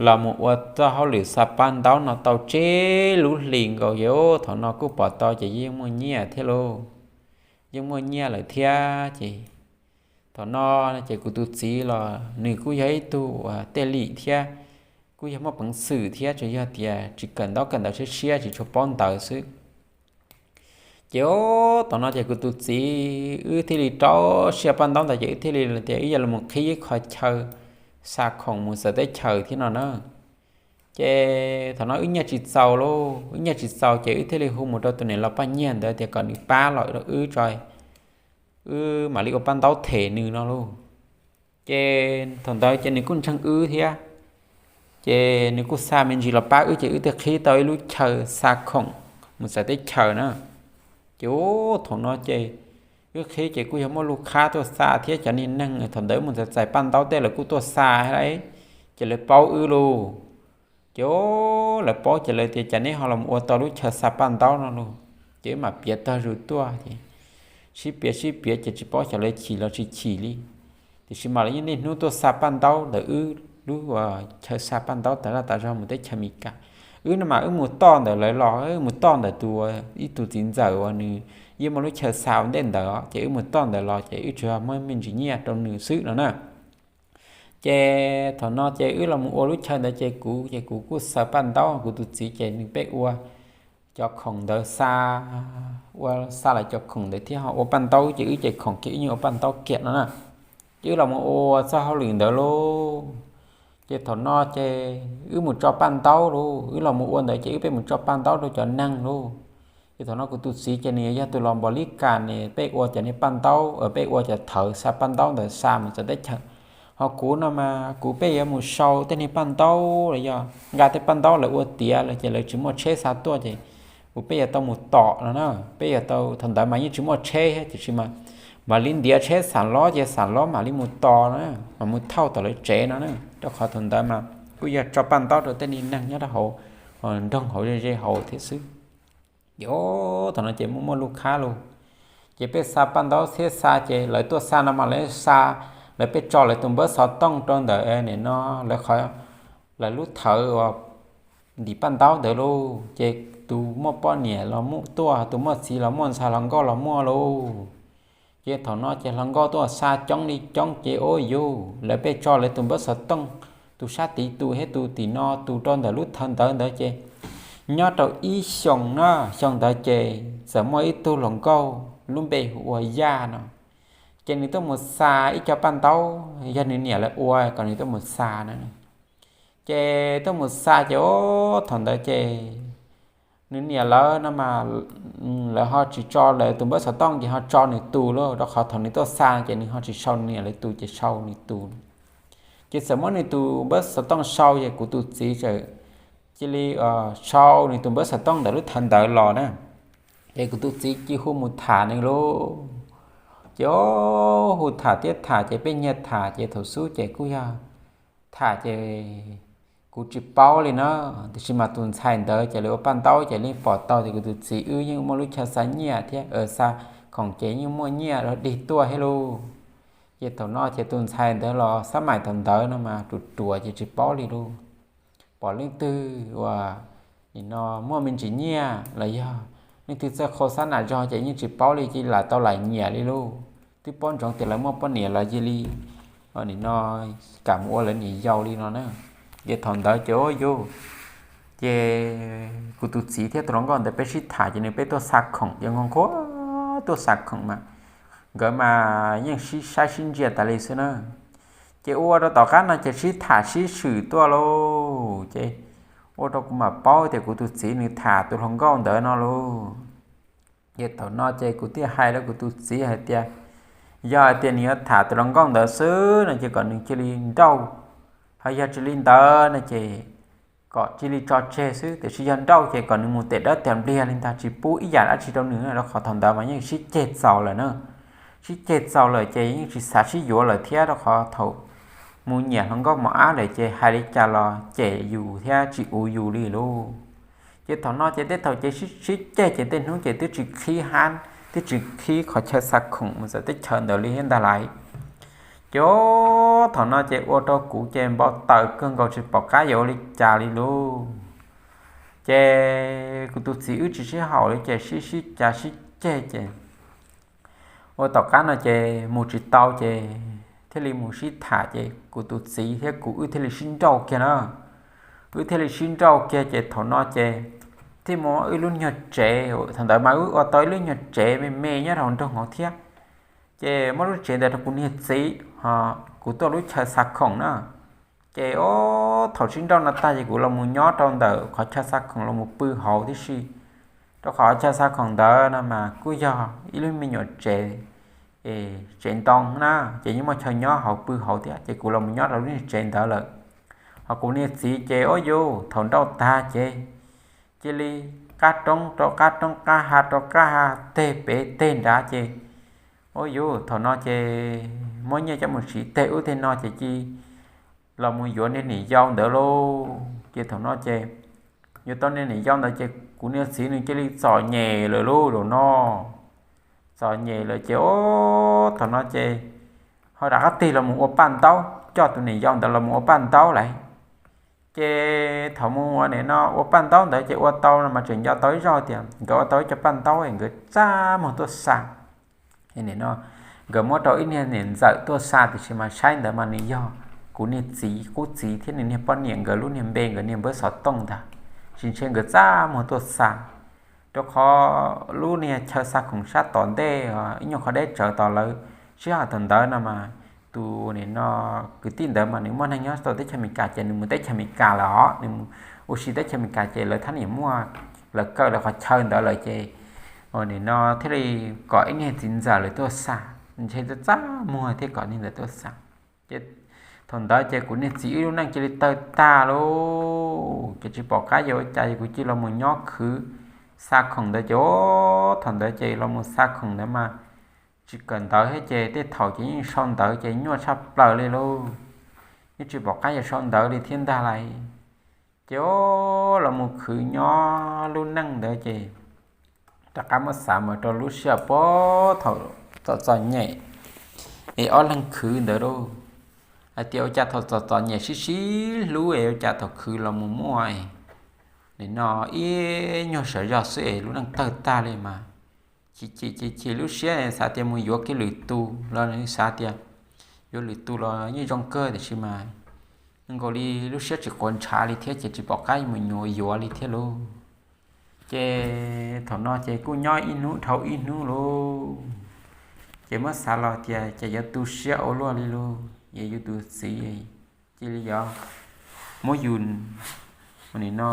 los mus ua txoj hauj lwm xa paj ntaub no tau tsib lub hlis nkaus ces thaum no kuj pom tau ces yeej muaj nyiaj thiab lauj. Yeej muaj nyiaj lawm thiab ces thaum no ces kuv tus txiv los nws kuj yog ib tug uas tej lim thiab, kuj yog muaj peev xwm thiab, tsuas yog tias tsis kawm ntaub kawm ntawv siab siab tsis tshua paub ntawv xwb. Ces thaum no ces kuv tus txiv wb thiaj li rau siab paj ntaub ntawd ces wb thiaj li tias wb yuav los qhib ib qho chaw xa khoom mus txawv teb chaws thiab no na. Ces thaum no wb nyiaj tsis txaus lauj, wb nyiaj tsis txaus ces wb thiaj li hu mus rau tus niam laus Paj Nyiag ntawd tias kom nws pab los rau wb tso, wb mam li ua paj ntaub them nws no lauj. Ces thaum ntawd ces nws kuj ntseeg wb thiab, ces nws kuj xa me ntsis los pab wb ces wb thiaj qhib tau ib lub chaw xa khoom mus txawv teb chaws na. Ces thaum no ces wb qhib ces kuj yog muaj lub qhab tuaj xa thiab cov niag neeg thaum ntawd mus txawv txais paj ntaub tej lawv kuj tuaj xa thiab, ces lawv paub wb lauj. Ces lawv paub ces lawv tias cas neb ho los ua tau lub chaw xa paj ntaub no lauj. Ces wb mam piav tag zus tuaj ces sib piav sib piav ces tsis paub xyov lawv chim los tsis chim li. Tiam sis mas lawv yeej niaj hnub tuaj xa paj ntaub ntawm wb lub chaw xa paj ntaub tas zaj tas zog mus teb chaws Amelikas. Wb no mas wb mus toj ntawm lawv los, wb mus toj ntawm tus, ib tug txiv ntxawm uas nws yeej muaj lub chaw xa ua ntej ntawd ces wb mus toj ntawd los ces wb tsuas yog muab me ntsis nyiaj rau nws xwb no na. Ces thaum no ces wb los mus ua lub chaw ntawd ces kuv ces kuv kuj xaws paj ntaub, kuv tus txiv ces nws peb ua cov khoom ntawd xa, ua xa lawv cov khoom ntawd thiab ho ua paj ntaub ces wb ces khoom kiag wb yeej ua paj ntaub kiag no na. Ces wb los mus ua txoj hauj lwm ntawd lauj. Ces thaum no ces wb mus tso paj ntaub lauj, wb los mus ua ntawd ces wb peb mus tso paj ntaub rau cov neeg lauj. Ces thaum no kuv tus txiv ces nws yog tus los npom li kas ne, peb ua cov niag paj ntaub, peb ua cov thawv xa paj ntaub ntawd xa mus txawv teb chaws. Ho kuv no mas kuv peb yuav mus sau tej niag paj ntaub los yog nqa tej paj ntaub lawv ua tiav lawm ces lawv tsis muaj tsheb xa tuaj ces kuv peb yuav tau mus tom no na. Peb yuav tau, thaum ntawd mas yeej tsis muaj tsheb tiam sis mas mam li ntiav tsheb xam lob ces xam lob mam li mus tos no na, mam mus thauj tom lawv tsev no na, rau qhov thaum ntawd mas kuj yog tso paj ntaub rau tej niag neeg nyob rau hauv nroog hauv ze ze hauv thiab xwb. Ces thaum no ces muaj muaj lub qhab lauj, ces peb xa paj ntaub thiab xa ces lawv tuaj xa no mas lawv xa, lawv peb tso lawv tus npawb xov tooj rau ntawm nim no lawv qhov, lawv lub thawv uas ntim paj ntaub ntawd lauj, ces tus muaj poj niam los muaj tuaj, tus muaj txiv los muaj, ntxhais hluas nkauj los muaj lauj. Ces thaum no ces hluas nkauj tuaj xa coob li coob ces ua yus lawv peb tso lawv tus npawb xov tooj, tus sab tid tus thiab tus tim no tus rau ntawm lub thawv ntawd ntawd ces nyob rau ib xyoos na, xyoo ntawd ces txawm muaj ib tug hluas nkauj lub npe hu ua Yaj no, ces nws tuaj mus xa ib co paj ntaub, yog nws niam lawv ua kom nws tuaj mus xa na. Ces tuaj mus xa ces thaum ntawd ces nws niam lawv no mas lawv ho tsis tso lawv tus npawb xov tooj ces ho tso nws tus lauj, rau qhov thaum nws tuaj xa ces nws ho tsis sau nws niam lawv tus ces sau nws tus. Ces txawm muab nws tus npawb xov tooj sau ces kuv tus txiv txawm cia li sau nws tus npawb xov tooj ntawm lub thawv ntawd los na. Ces kuv tus txiv cia hu mus tham nws lauj. Ces hu tham thiab tham ces peb nyiag tham ces thaum xub ces kuj yog tham ces kuv tsis paub li na, tiam sis mas tus ntxhais ntawd ces lawv ua paj ntaub ces yeej pom tau tias kuv tus txiv wb yeej muaj lub chaw xa nyiaj thiab xa khoom ces yeej muaj nyiaj rov dig tuaj thiab lauj. Ces thaum no ces tus ntxhais ntawd los xab maim thaum ntawd no mas ruam ruam ces tsis paub li lauj. Pom leej twg uas nim no muaj me ntsis nyiaj los yog leej twg txawj qhau xab nam zog ces yeej tsis paub li, cia li lam tau lam nyiam li lauj. Twb paub ntsoov tias lawv muaj poj niam los cia li nim no kam mus ua lawv niam yau li no na. Ces thaum ntawd ces ua yus, ces kuv tus txiv thiab tus hluas nkauj ntawd peb sib tham ces nws peb tuaj xa khoom ces nqhis nqhuav tuaj xa khoom mas nkawd mas yeej sib saib sib ntsia tas li xwb na. Ces ua rau tom qab no ces sib tham sib swm tuaj lauj, ces ua rau kuv mam paub tias kuv tus txiv nws tham tus hluas nkauj ntawd no lauj. Ces thaum no ces kuv thiaj hais rau kuv tus txiv hais tias, Yog hais tias nws yuav tham tus hluas nkauj ntawd xwb no ces kom nws cia li nrauj, ho yog tsis li ntawd no ces kom cia li tso tseg xwb, tiam sis yog nrauj ces kom nws mus tes dawb tes npliag li ntag, tsis pub ib yam dab tsi rau nws, rau qhov thaum ntawd mas yeej sib ceg txaus lawm na. Sib ceg txaus lawm ces yeej tsis xav sib yuav lawm thiab, rau qhov thaum mus nyiam hluas nkauj mos ab lawm ces hais li cas los cem yus thiab tsis uv yus li lauj. Ces thaum no ces tej thaum ces sib ceg ces tej hnub ces twb tsis qhib hab, twb tsis qhib qhov chaw xa khoom mus txawm teb chaws ntawd li thiab ntag lauj. Ces thaum no ces ua rau kuv ces npau taws kawg nkaus tsis pom qab yuav ua li cas li lauj. Ces kuv tus txiv wb tsis sib haum li ces sib sib cav sib ceg ces ua tom qab no ces mus tsis tau ces thiaj li mus sib tham ces kuv tus txiv thiab kuv wb thiaj li sib nrauj kiag na. Wb thiaj li sib nrauj kiag ces thaum no ces thiaj muaj wb lub nyuag tsev, thaum ntawd mas wb ua tau ib lub nyuag tsev me me nyob rau nraum hauv thiab. Ces muab lub tsev ntawd rau kuv niag txiv, ho kuv tuaj lub chaw xa khoom na. Ces thaum sib nrauj no tag ces kuv los mus nyob rau ntawm qhov chaw xa khoom los mus pw hauv tib si, rau qhov chaw xa khoom ntawd no mas kuj yog ib lub me nyuam tsev, tsev ntoo na, ces yeej muaj chaw nyob hauv pw hauv thiab ces kuv los mus nyob rau lub niag tsev ntawd lawm. Ho kuv niag txiv ces ua yus thaum nrauj tag ces cia li qab roob rau qab roob, qab ha rau qab ha, teg pem teg nrad ces ua yus thaum no ces muab nyiaj coj mus siv teg ub teg no ces cia los mus yuav niag niam yau ntawd lauj. Ces thaum no ces yuav tau niag niam yau ntawd ces kuv niag txiv nws cia li txom nyem lawm lauj zaum no. Txom nyem lawm ces thaum no ces ho rov qab tig los mus ua paj ntaub, coj tus niam yau ntawd los mus ua paj ntaub lawm. Ces thaum mus ua nim no ua paj ntaub ntawd ces ua tau no mas tseem nco tau ib zaug tias nkawd ua tau ib co paj ntaub nkawd txaj muag tuaj xa. Nim no nkawd muab rau ib niag niam ntxawm tuaj xa tiam sis mas saib ntawd mas nws yog kuv niag txiv qub txiv thiab nws niag poj niam nkawd lub niag npe nkawd niag npawb xov tooj ntag, tsis ntshe nkawd txaj muag tuaj xa. Rau qhov lub niag chaw xa khoom sab tom ntej ib nyuag qhov deb tsawv tom lawv sij hawm thaum ntawd no mas tus nim no kwv tij ntawd mas nws muaj neeg nyob tau teb chaws Amelikas ces nws mus teb chaws Amelikas lawm os, nws mus ua si teb chaws Amelikas ces lawv thab niam muaj lawv kaw lawv qhov chaw ntawd lawm ces nim no thiaj li kom ib niag txiv ntxawm lawv tuaj xa, ntshe txaj muag thiaj kom niag ntawd tuaj xa. Ces thaum ntawd ces kuv niag txiv wb lub neej cia li tawg tag lauj, ces tsis pom qab yuav ua cas kuv cia li los mus nyob khwv xa khoom ntawd ces thaum ntawd ces los mus xa khoom ntawd mas tsis kawm ntawv thiab ces tej thaum ces yeej sau ntawv ces nyuaj tshaj plaws li lauj, yeej tsis pom qab yuav sau ntawv li thiab ntag lauj. Ces los mus khwv nyob lub neej ntawd ces rov qab muab xav mus rau lub sij hawm puag thaum txom txom nyem es ob leeg khwv ntawd lauj, hais tias ua cas thaum txom txom nyem sib sib hlub es ua cas thaum khwv los mus muaj nim no ib nyuag sawv zog xwb es lub neej tawg tag li mas. Chim chim chim lub siab xav tias mus yuav kiag lwm tus los nws xav tias yuav lwm tus los yeej zoo kawg tiam sis mas nkaus li lub siab tsis quav ntshav li thiab ces tsis pom qab mus nyuam yuav li thiab lauj. Ces thaum no ces kuj nyob ib hnub dhau ib hnub lauj, ces muab xav los tias ces yuav tu siab ua luaj li lauj, es yus tus txiv cia li yuav muab yus nim no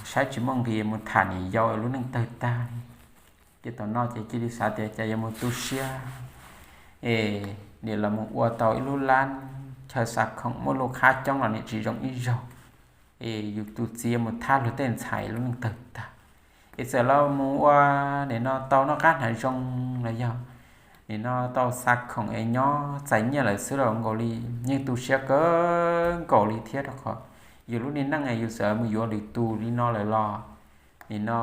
saib tsis muaj nqis mus tham niam yau lub neej tawg tag li. Ces thaum no ces cia li xav tias ces yuav mus tu siab es nim los mus ua tau ib lub lab chaw xa khoom muaj lub qhab coob los nim tsis zoo ib zaug, es yus tus txiv yuav mus thab luag tej ntxhais lub neej tawg tag. Es txawm los mus ua nim no tau noj qab hnav zoo los yog nim no tau xa khoom es nyob txais nyiaj lawm xwb los nkaus li yeej tu siab kawg nkaus li thiab rau qhov yus lub niag neej yus txawm mus yuav lwm tus li no lawm los nim no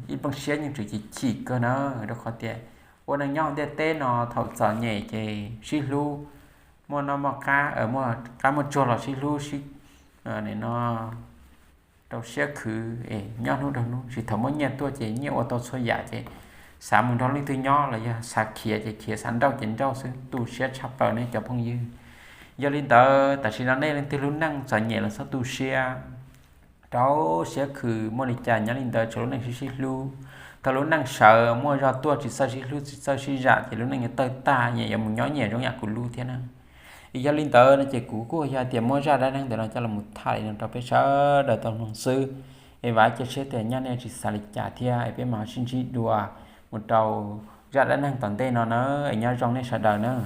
ib plooj siab yeej tseem chim chim kawg na, rau qhov tias ua neej nyob hauv ntiaj teb no thaum txom nyem ces sib hlub, muaj noj muaj qab, muaj qab muaj tsuag los sib hlub sib nim no rau siab khwv es nyob hnub rau hnub, tsis thaum muaj nyiaj tuaj ces nyiaj ua tau txhua yam ces xav mus nrog leej twg nyob los yog xav khiav ces khiav, xav nrauj ces nrauj xwb, tu siab tshaj plaws nej cov phooj ywg. Yog li ntawd tam sim no nej leej twg lub neej txom nyem los txhob tu siab, rau siab khwv, muaj li cas nyob li ntawd, tsuas lub neej sib sib hlub. Thaum lub neej sawv muaj zog tuaj tsis txawj sib hlub tsis txawj sib zam ces lub neej yuav tawg tag, nyias yuav mus nyob nyias zoo yam kuv lub thiab na. Es yog li ntawd no ces kuv kuj yog tias muab zaj dab neeg ntawm no coj los tham li no rau peb sawv daws tau mloog xwb. Es vam cia siab tias nyaj nej tsis xav li cas thiab es peb mam sib ntsib dua mus rau zaj dab neeg tom ntej no nawb, es nyob zoo nej sawv daws nawb.